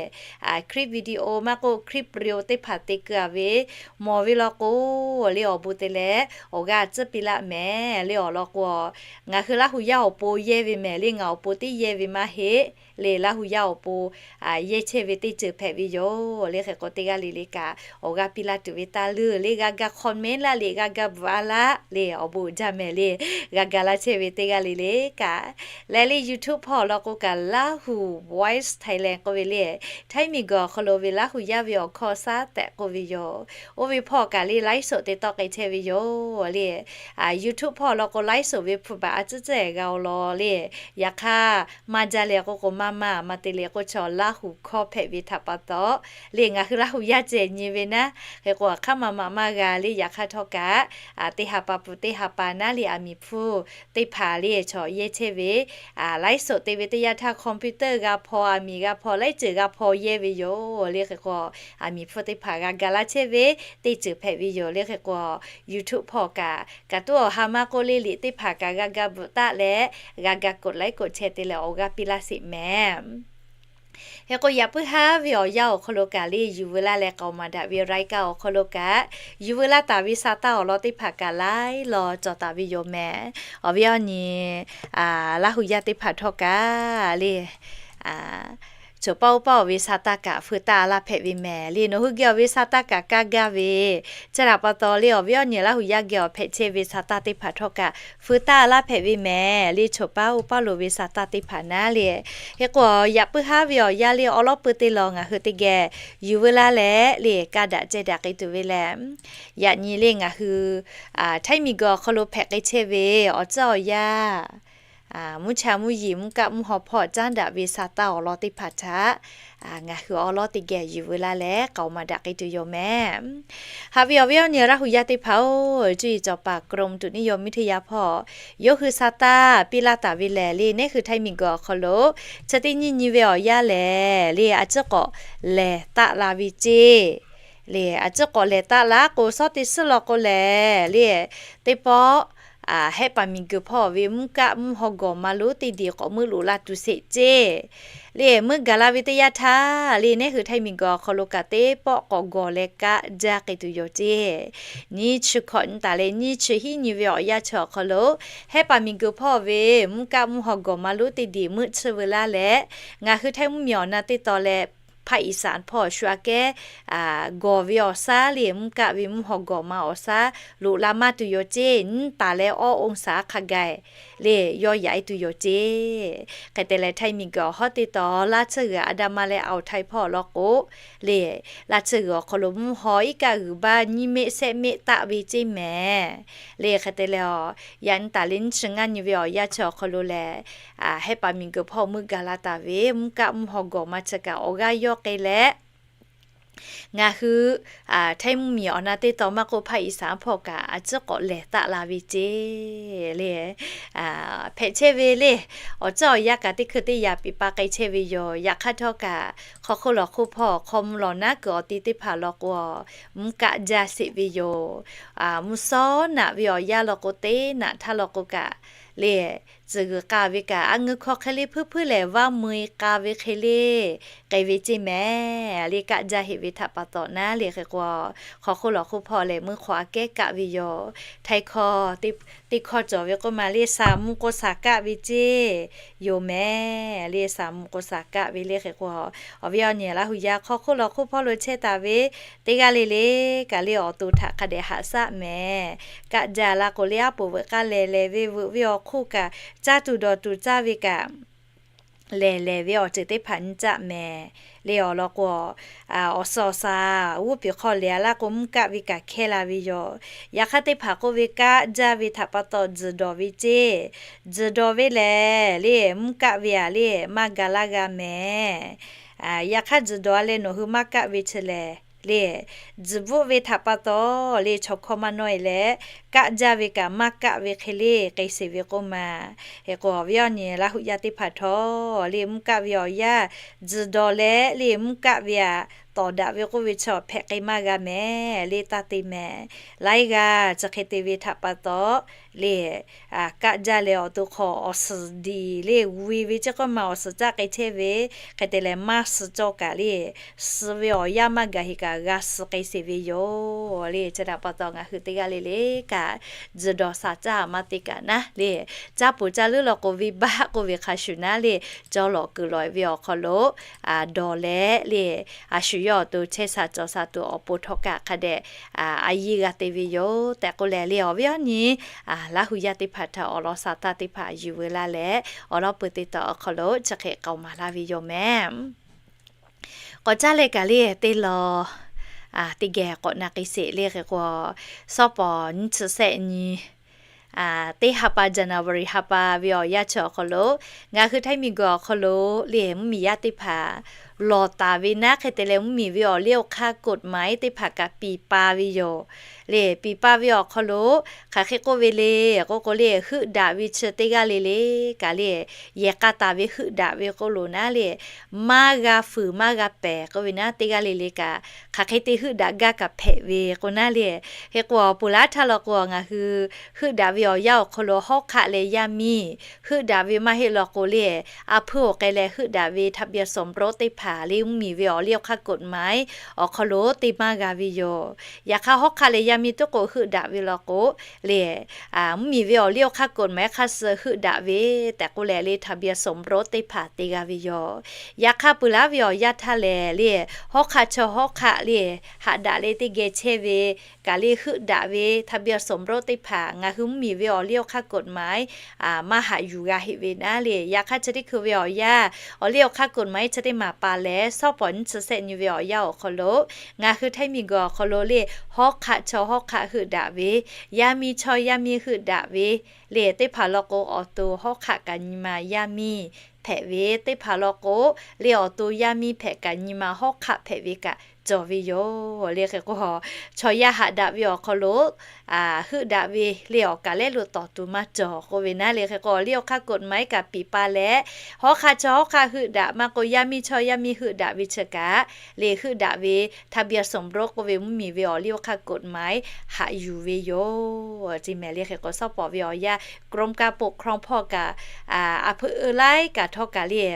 clip video maˇ k'oˆ clip reel teˇ hpaˍ te keu a ve mawˬ ve law k'o le awˬ bon te leh awˬ g'aˇ tcuhˉ piˇ laˇ mehˍ le. Awˬ lawn k'o, ngaˬ hui Laˇ hu yaˇ awˬ pon yehˇ ve mehˍ le. Ngaˬ awˬ pon teˇ yehˇ ve maˇ heˆ le. Laˇ hu yaˇ awˬ pon yehˇ chehˇ ve teˇ ceuˬ hpehꞈ ve yoˬ le. Hk'e k'o teˇ g'aˇ le le kaꞈ awˬ g'aˇ piˇ laˇ tuˬ ve taˇ leuˬ le. G'a ga comment laˇ le, g'a ga bvuhꞈ a laˇ le, awˬ bon uiˍ jaˇ mehˍ le. G'a ga laˇ chehˇ ve teˇ g'aˇ le le kaꞈ leh le YouTube hpawˇ awˬ lawn k'o kaꞈ Laˇ hu Voice Thailand k'oˆ ve le, htaiˇ miˬ guiˬ awˬ hk'aw lo ve Laˇ hu yaˇ ve awˬ hkawˇ shaˉ tehꞈ k'oˆ ve yoˬ. Oˇ ve hpawˇ kaꞈ le laiˉ shoꞈ te tawˆ k'ai chehˇ ve yoˬ le. YouTube hpawˇ awˬ lawn k'o laiˉ shoꞈ ve hpu baꞈ a tcuhˉ tcuhˉ g'a awˬ lawn le. Yaꞈ hk'aˇ maˇ jaˇ leh k'oˆ k'o maˇ maˇ, a ma te le k'o chaw Laˇ hu hkawˇ hpehꞈ ve htaꞈ pa taw le ngaˬ hui Laˇ hu yaˇ ceh nyi ve naˉ. Hk'e k'o hk'aˉ ma ma maˇ g'a le. Yaꞈ hk'aˇ htawˇ kaꞈ teˇ ha pa pui teˇ ha pa naˉ le, aˬ miˍ hpfuhˇ teˇ hpaˍ le chaw yehˇ chehˇ ve laiˉ shoꞈ te ve teˇ yanˇ htaˇ computer g'a hpaw, aˬ miˍ g'a hpaw, laiˉ ceuˬ g'a hpaw yehˇ ve yoˬ le. Hk'e k'o aˬ miˍ hpfuhˇ teˇ hpaˍ g'a ga laˇ chehˇ ve teˇ ceuˬ hpehꞈ ve yoˬ le. Hk'e k'o YouTube hpawˇ kaꞈ kaꞈ tuˉ awˬ ha maˇ k'oˆ le liꞈ teˇ hpaˍ kaꞈ g'a ga bvuhꞈ taˆ leh g'a ga กดไลค์ กดแชร์ te leh awˬ g'aˇ piˇ laˇ sheˍ mehˍ. Hk'e k'o yaꞈ puiˉ haˉ ve awˬ yanˇ awˬ hk'aw lo kaꞈ le yuˬ veu laˇ leh k'aoˍ maˍ daꞈ ve รายการ awˬ hk'aw lo kaꞈ yuˬ veu laˇ taˍ ve sa taˇ awˬ lawn teˇ hpaˍ kaꞈ laiˉ law cawˬ taˍ ve yoˬ mehˍ. Awˬ viˉ awˬ nyi Laˇ hu yaˇ teˇ hpaˍ htawˇ kaꞈ le choˬ paˇ oˇ paˇ awˬ ve sa taˇ kaꞈ feu taˇ laˇ hpehꞈ ve mehˍ le. Nawˬ hui geh awˬ ve sa taˇ kaꞈ kaˇ gaˇ ve, chi htaꞈ pa taw le awˬ viˉ awˬ nyi Laˇ hu yaˇ geh awˬ hpehꞈ chehˇ ve sa taˇ teˇ hpaˍ htawˇ kaꞈ feu taˇ laˇ hpehꞈ ve mehˍ le. Choˬ paˇ oˇ paˇ lo ve sa taˇ teˇ hpaˍ naˉ le. Hk'e k'o yaꞈ puiˉ haˉ ve awˬ yanˇ le awˉ lawˉ peu teˇ law ngaˬ hui teˇ geh yuˬ veu laˇ leh le kaˇ daꞈ ceh daꞈ k'ai tuˬ ve lehˬ, yaꞈ nyi le ngaˬ hui htaiˇ miˬ guiˬ awˬ hk'aw lo hpehꞈ k'ai chehˇ ve awˬ tcuhˉ awˬ yaˇ mvuhˇ cha mvuhˇ yeˬ mvuhˇ kaˆ mvuhˇ haw hpawˇ caˉ daꞈ ve sa taˇ awˬ lawn teˇ hpaˍ htaꞈ ngaˬ hui awˉ lawˉ teˇ geh yuˬ veu laˇ leh k'aoˍ maˍ daꞈ k'ai tuˬ yoˬ mehˍ. Haꞈ ve awˬ viˉ awˬ nyi Laˇ hu yaˇ teˇ hpaˍ-oˬ, cuˇ yiˍ cawˬ paˍ กรมอุตุนิยมวิทยา hpawˇ yawˇ hui sa taˇ piˇ laˇ taˍ ve lehˬ le, neˉ hui htaiˇ miˬ guiˬ awˬ hk'aw lo chi teˇ nyiˇ nyi ve awˬ yanˇ lehˬ le, a ciˉ k'awꞈ lehˬ taˆ la ve ceˇ le. A ciˉ k'awꞈ lehˬ taˆ laˇ k'o, shawˉ teˇ suhˉ law k'o lehˬ le, teˇ pawˆ hehˆ paˍ miˬ guiˬ hpawˇ ve mvuhˇ kaˆ mvuhˇ haw gawˬ ma lonˉ teˇ diˬ k'awꞈ meuˆ loꞈ la tuˬ sheˍ ceˇ le. Meuˆ gaˬ la ve teˇ yanˇ htaˇ le, neˉ hui htaiˇ miˬ guiˬ awˬ hk'aw lo kaꞈ teˇ pawˆ k'awꞈ gawˬ leh kaˆ jaˇ k'ai tuˬ yoˬ ceˇ. Nyiˇ chi hkawꞈ nyi taˍ leh nyiˇ chi hiˉ nyi ve awˬ yanˇ chi awˬ hk'aw lo hehˆ paˍ miˬ guiˬ hpawˇ ve mvuhˇ kaˆ mvuhˇ haw gawˬ ma lonˉ teˇ diˬ meuˆ tsuhˇ veu laˇ leh, ngaˬ hui htaiˇ mvuhˇ miˬ awˬ na teˇ taw leh ภาคอีสาน hpawˇ shu aꞈ kehˉ gawˬ ve awˬ shaˉ le, mvuhˇ kaˆ ve mvuhˇ haw gawˬ ma awˬ shaˉ loꞈ la maˇ tuˬ yoˬ ceˇ. Nyiˇ taˍ leh awˇ องศา hk'a gaˬ le yawˇ yaꞈ e tuˬ yoˬ ceˇ. Hk'e te leh htaiˇ miˬ guiˬ awˬ hawˉ teˇ taw laˇ tsuhˇ g'uiˬ Aˍdanˍ ma leh Aoˍ htaiˇ hpawˇ law k'o le, laˇ tsuhˇ g'uiˬ awˬ hk'aw lo mvuhˇ haw iˉ kaˆ g'uiˬ baˇ nyiˇ meˆ shehˆ meˆ taˆ ve ceˇ mehˍ le. Hk'e te leh a, yaꞈ nyi taˍ leh nyiˇ chi ngaˇ nyi ve awˬ yanˇ chi awˬ hk'aw lo lehˬ, hehˆ paˍ miˬ guiˬ hpawˇ meuˆ gaˬ la taˍ ve mvuhˇ kaˆ mvuhˇ haw gawˬ ma chi kaꞈ awˬ g'aˇ yawˇ k'ai leh Ngaˬ hui htaiˇ mvuhˇmiˬ awˬ na teˇ tawn maˇ k'oˆ, ภาคอีสาน hpawˇ kaꞈ a ciˉ k'awꞈ lehˬ taˆ la ve ceˇ le. Hpehꞈ chehˇ ve le. Awˬ ceuˬ awˬ yanˇ kaꞈ teˇ hkui teˇ yanˇ piˍ pa k'ai chehˇ ve yoˬ. Yaꞈ hk'aˇ htawˇ kaꞈ hk'aw hk'oˆ lawˬ hk'oˆ hpawˇ hk'aw mvuh lawˬ naˉ kuiˬ awˬ ti teˇ hpaˍ law k'o, mvuhˇ kaˆ jaˇ sheˍ ve yoˬ. Mvuhˇ sawˉ naꞈ ve awˬ yanˇ law k'o, teˇ naꞈ htaˇ law k'o kaꞈ le, tcuhˬ g'uiˬ k'a ve kaꞈ a ngeu hk'aw hk'e le hpuiˉ hpuiˉ lehˬ, vaˇ meu-e k'a ve hk'e le k'ai ve ceˇ mehˍ le. Kaˆ jaˇ heꞈ ve htaꞈ pa taw naˉ le hk'e k'o, hk'aw hk'oˆ lawˬ hk'oˆ hpawˇ lehˬ, mvuhˇ hk'aw aꞈ kehˉ kaˆ ve yoˬ. Htaiˇ hkawˇ teˇ hkawˇ cawˬ ve k'oˆ ma le, saˍ mvuh k'o saˍ kaˆ ve ceˇ yoˬ mehˍ le. Saˍ mvuh k'o saˍ kaˆ ve le hk'e k'o, awˬ viˉ awˬ nyi Laˇ hu yaˇ hk'aw hk'oˆ lawˬ hk'oˆ hpawˇ lo chehˇ taˍ ve teˇ g'aˇ le le kaꞈ le, awˬ to htaꞈ hk'a dehꞈ haꞈ shaˆ mehˍ. Kaˆ jaˇ la k'o le, aˉ poꞈ veuꞈ k'aˇ lehˬ lehˬ ve veuꞈ ve awˬ hk'oˆ kaꞈ, caˇ tuˬ dawˬ tuˬ caˇ ve kaꞈ lehˬ lehˬ ve awˬ ceuˬ teˇ hpaˍ nyi caˆ mehˍ le. Awˬ lawn k'o, awˬ suhˍ awˬ shaˍ g'uˇ piˍ hk'aw lehˬ a laˇ k'o, mvuhˇ kaˆ ve kaꞈ hkehˇ la ve yoˬ. Yaꞈ hk'aˇ teˇ hpaˍ k'oˆ ve, kaˆ jaˇ ve htaꞈ pa taw tzuhˬ dawˬ ve ceˇ. Tzuhˬ dawˬ ve lehˬ le, mvuhˇ kaˆ ve aꞈ le maˇ ga laˇ g'a mehˍ. Yaꞈ hk'aˇ tzuhˬ dawˬ a leh nawˬ hui maˇ kaˆ ve chi lehˬ le, tzuhˬ bvuhˆ ve htaꞈ pa taw le, chaw hkawˇ maˇ nawˇ e leh, kaˆ jaˇ ve kaꞈ maˇ kaˆ ve hk'e le k'ai sheˍ ve k'oˆ ma. Hk'e k'o, awˬ viˉ awˬ nyi Laˇ hu yaˇ teˇ hpaˍ htawˇ le, mvuhˇ kaˆ ve awˬ yanˇ tzuhˬ dawˬ leh le, mvuhˇ kaˆ ve aꞈ tawˍ daꞈ ve k'oˆ ve chi hpehꞈ k'ai maˇ g'a mehˍ le, taˇ te mehˍ. Laiˉ g'aˇ chi hk'e te ve htaꞈ pa taw le, kaˆ jaˇ leh awˬ to hk'aw awˬ suhˍ diˬ le, g'uiˬ ve ceˇ k'oˆ ma, awˬ suhˍ caˆ k'ai chehˇ ve hk'e te leh maˇ suh cawˇ kaꞈ le, suh ve awˬ yanˇ maˇ gaˬ heꞈ kaꞈ g'a suh k'ai sheˍ ve yoˬ le. Chi htaꞈ pa taw ngaˬ hui teˇ g'aˇ le le kaꞈ, tzuhˬ dawˬ shaˍ caˇ maˇ te kaꞈ naˉ le, caˇ poˬ caˇ leuˉ law k'o, venˇbaˆ k'oˆ ve hk'a shuˍ naˉ le, cawˇ lawˬ kuiˬ lawˬ ve awˬ hk'aw lo dawˬ leh le, a shu yawˇ awˬ to chehˇ sha cawˬ sha tuˬ awˬ pon htawˇ kaꞈ hk'a dehꞈ a yiˇ g'a te ve yoˬ tehꞈ k'oˆ leh le, awˬ viˉ awˬ nyi Laˇ hu yaˇ teˇ hpaˍ htaꞈ awˬ lawn sha taˇ teˇ hpaˍ yuˬ veu laˇ leh, awˬ lawn peuˬ te taw awˬ hk'aw lo chi hk'e k'aoˍ maˍ laˇ ve yoˬ mehˍ. K'awꞈ caˇ leh kaꞈ le, teˇ law teˇ geh k'awꞈ na k'ai sheˍ le hk'e k'o, shawˉ pawˍ nyiˇ chi shehˆ nyi teˇ ha pa, January ha pa ve awˬ yanˇ chi awˬ hk'aw lo, ngaˬ hui Htaiˇ miˬguiˬ awˬ hk'aw lo le, mvuhˇmiˬ yaˇ teˇ hpaˍ lawˬ taˍ ve naˉ hk'e te leh, mvuhˇmiˬ ve awˬ liˇ awˬ hk'aˇ กฎหมาย teˇ hpaˍ kaꞈ piˍ pa ve yoˬ le. Piˍ pa ve awˬ hk'aw lo hk'aˬ hk'e k'oˆ ve le k'oˆ k'o le, heuˆ daꞈ ve chi teˇ g'aˇ le le kaꞈ le, yehˬ k'a taˍ ve heuˆ daꞈ ve k'oˆ lo naˉ le, maˇ g'a fuiˍ maˇ g'a pehˍ k'oˆ ve naˉ, teˇ g'aˇ le le kaꞈ hk'aˬ hk'e te heuˆ daꞈ gaˇ kaꞈ hpehꞈ ve k'o naˉ le. Hk'e k'o, awˬ poˬ laˇ htaˇ law k'o, ngaˬ hui heuˆ daꞈ ve awˬ yanˇ awˬ hk'aw lo hawˉ hk'aˆ leh yaˇ miˇ heuˆ daꞈ ve maˇ heˆ law k'o le, a hpuiˇ awˬ k'ai leh heuˆ daꞈ ve ทะเบียนสมรส teˇ hpaˍ le, mvuhˇmiˬ ve awˬ liˇ awˬ hk'aˇ กฎหมาย awˬ hk'aw lo te maˇ g'a ve yoˬ. Yaꞈ hk'aˇ hawˉ hk'aˆ leh yaˇ miˇ tuˉ k'o heuˆ daꞈ ve law k'o le, mvuhˇmiˬ ve awˬ liˇ awˬ hk'aˇ กฎหมาย hk'a suh heuˆ daꞈ ve tehꞈ k'oˆ leh le, ทะเบียนสมรส teˇ hpaˍ te g'a ve yoˬ. Yaꞈ hk'aˇ peuˬ laˉ ve awˬ yanˇ htaˇ lehˬ le, hawˉ hk'aˆ chaw hawˉ hk'aˆ le, haꞈ daꞈ leh teˇ geh chehˇ ve kaꞈ le, heuˆ daꞈ ve ทะเบียนสมรส teˇ hpaˍ ngaˬ hui mvuhˇmiˬ ve awˬ liˇ awˬ hk'aˇ กฎหมาย maˇ haꞈ yuˬ g'a heˆ ve naˉ le. Yaꞈ hk'aˇ chi teˇ hkui ve awˬ yanˇ, awˬ liˇ awˬ hk'aˇ กฎหมาย chi teˇ maˍ pa leh, shawˉ pawˍ nyiˇ chi shehˆ nyi ve awˬ yanˇ awˬ hk'aw lo, ngaˬ hui Htaiˇ miˬguiˬ awˬ hk'aw lo le, hawˉ hk'aˆ chaw hawˉ hk'aˆ heuˆ daꞈ ve, yaˇ miˇ chaw yaˇ miˇ heuˆ daꞈ ve le, teˇ hpaˍ law k'o, awˬ to hawˉ hk'aˆ kaꞈ nyi ma yaˇ miˇ hpehꞈ ve, teˇ hpaˍ law k'o le, awˬ to yaˇ miˇ hpehꞈ kaꞈ nyi ma hawˉ hk'aˆ hpehꞈ ve kaꞈ cawˬ ve yoˬ le. Hk'e k'o, chaw yaˇ haꞈ daꞈ ve awˬ hk'aw lo heuˆ daꞈ ve le, awˬ kaˍ lehˉ lo tawˍ tuˬ maˇ cawˬ k'oˆ ve naˉ le. Hk'e k'o, awˬ liˇ awˬ hk'aˇ กฎหมาย kaꞈ piˍ pa leh, hawˉ hk'aˆ chaw hawˉ hk'aˆ heuˆ daꞈ maˇ k'o, yaˇ miˇ chaw yaˇ miˇ heuˆ daꞈ ve chi kaꞈ le, heuˆ daꞈ ve ทะเบียนสมรส k'oˆ ve mvuhˇmiˬ ve awˬ liˇ awˬ hk'aˇ กฎหมาย haꞈ yuˬ ve yoˬ. Chi mehˍ le. Hk'e k'o, shawˉ pawˍ ve awˬ yanˇ กรมการปกครอง hpawˇ kaꞈ a hpuiˇ eu laiˉ kaꞈ htawˇ kaꞈ le,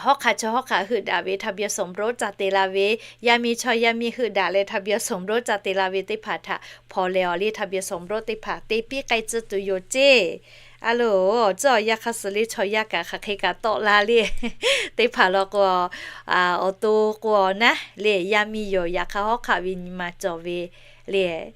hawˉ hk'aˆ chaw hawˉ hk'aˆ heuˆ daꞈ ve ทะเบียนสมรส ca te la ve, yaˇ miˇ chaw yaˇ miˇ heuˆ daꞈ leh ทะเบียนสมรส ca te la ve teˇ hpaˍ htaꞈ hpaw leh awˬ liˇ ทะเบียนสมรส teˇ hpaˍ te piˇ k'ai tcuh tuˬ yoˬ ceˇ. A loˬ, awˬ ceuˬ awˬ yanˇ hk'a suh le, chaw yaˇ kaꞈ hk'aˬ hk'e kaꞈ tawˆ la le. Teˇ hpaˍ law k'o, awˬ to k'o naˉ le, yaˇ miˇ yoˬ. Yaꞈ hk'aˇ hawˉ hk'aˆ ve nyi ma cawˬ ve le,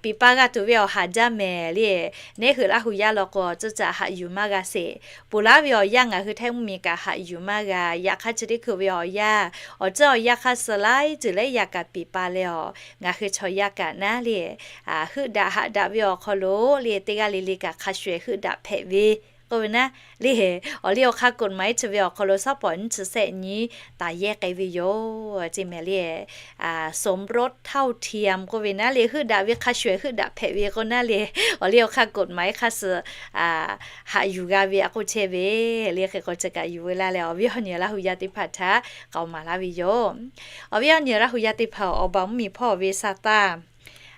piˍ pa g'a tuˬ ve awˬ haˍ jaˇ mehˍ le. Neˇ hui Laˇ hu yaˇ law k'o, ceuˬ caꞈ haꞈ yuˬ maˇ g'a sheˍ. Ponˬ laˉ ve awˬ yanˇ ngaˬ hui Htaiˇ mvuhˇmiˬ kaꞈ haꞈ yuˬ maˇ g'a. Yaꞈ hk'aˇ chi teˇ hkui ve awˬ yanˇ, awˬ ceuˬ awˬ yanˇ hk'a suh laiˉ ceuˬ laiˉ yaꞈ kaꞈ piˍ pa leh awˬ, ngaˬ hui chaw yaˇ kaꞈ naˉ le, heuˆ daꞈ haꞈ daꞈ ve awˬ hk'aw lo le, teˇ g'aˇ le le kaꞈ hk'a shuˍ heuˆ daꞈ hpehꞈ ve k'oˆ ve naˉ le. Awˬ liˇ awˬ hk'aˇ กฎหมาย chi ve awˬ hk'aw lo shaˉ pawˍ nyiˇ chi sehˆ nyi taˍ yehˇ k'ai ve yoˬ. Chi mehˍ le, สมรสเท่าเทียม k'oˆ ve naˉ le, heuˆ daꞈ ve hk'a shuˍ heuˆ daꞈ hpehꞈ ve k'o naˉ le, awˬ liˇ awˬ hk'aˇ กฎหมาย hk'a suh haꞈ yuˬ g'a ve a k'oˆ chehˇ ve le. Hk'e k'o chi kaꞈ yuˬ ve laˇ leh, awˬ viˉ awˬ nyi Laˇ hu yaˇ teˇ hpaˍ htaꞈ k'aoˍ maˍ laˇ ve yoˬ. Awˬ viˉ awˬ nyi Laˇ hu yaˇ teˇ hpaˍ, awˬ baˬ mvuhˇmiˬ hpawˇ ve sa taˇ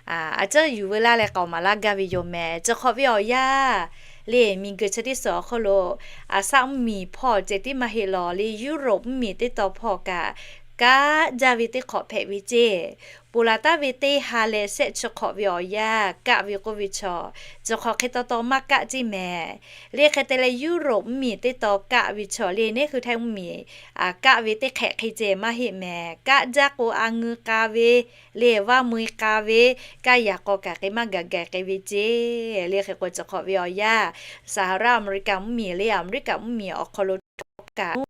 a ciˉ yuˬ ve laˇ leh k'aoˍ maˍ laˇ gaˇ ve yoˬ mehˍ. Chi hk'awꞈ ve awˬ yanˇ le, miˬguiˬ chi teˇ suhˍ awˬ hk'oˆ lo, a shaˆ mvuhˇmiˬ hpawˇ ceh tiˉ maˇ heˆ lawˬ le, Europe mvuhˇmiˬ teˇ tawn hpawˇ kaꞈ kaˆ jaˇ ve teˇ hk'awꞈ hpehꞈ ve ceˇ. Ponˬ laˬ taˍ ve teˇ ha leh sehˆ chi hk'awꞈ ve awˬ yanˇ kaˆ ve k'oˆ ve chaw, chi hk'awꞈ hk'e taw taw maˇ kaˆ ceˇ mehˍ. Le hk'e te leh Europe mvuhˇmiˬ teˇ tawn kaˆ ve chaw le, neˉ hui htaiˇ mvuhˇmiˬ kaˆ ve teˇ hk'ehꞈ hk'e ceh maˇ heˆ mehˍ. Kaˆ jaˇ k'o a ngeu k'a ve le, vaˇ mui k'a ve, kaˇ yaꞈ k'aw kaꞈ hk'e maˇ gaˬ gaˬ k'ai ve ceˇ. Le hk'e k'o chi hk'awꞈ ve awˬ yanˇ, Sahara America mvuhˇmiˬ le, America mvuhˇmiˬ awˬ hk'aw lo htawˇ kaꞈ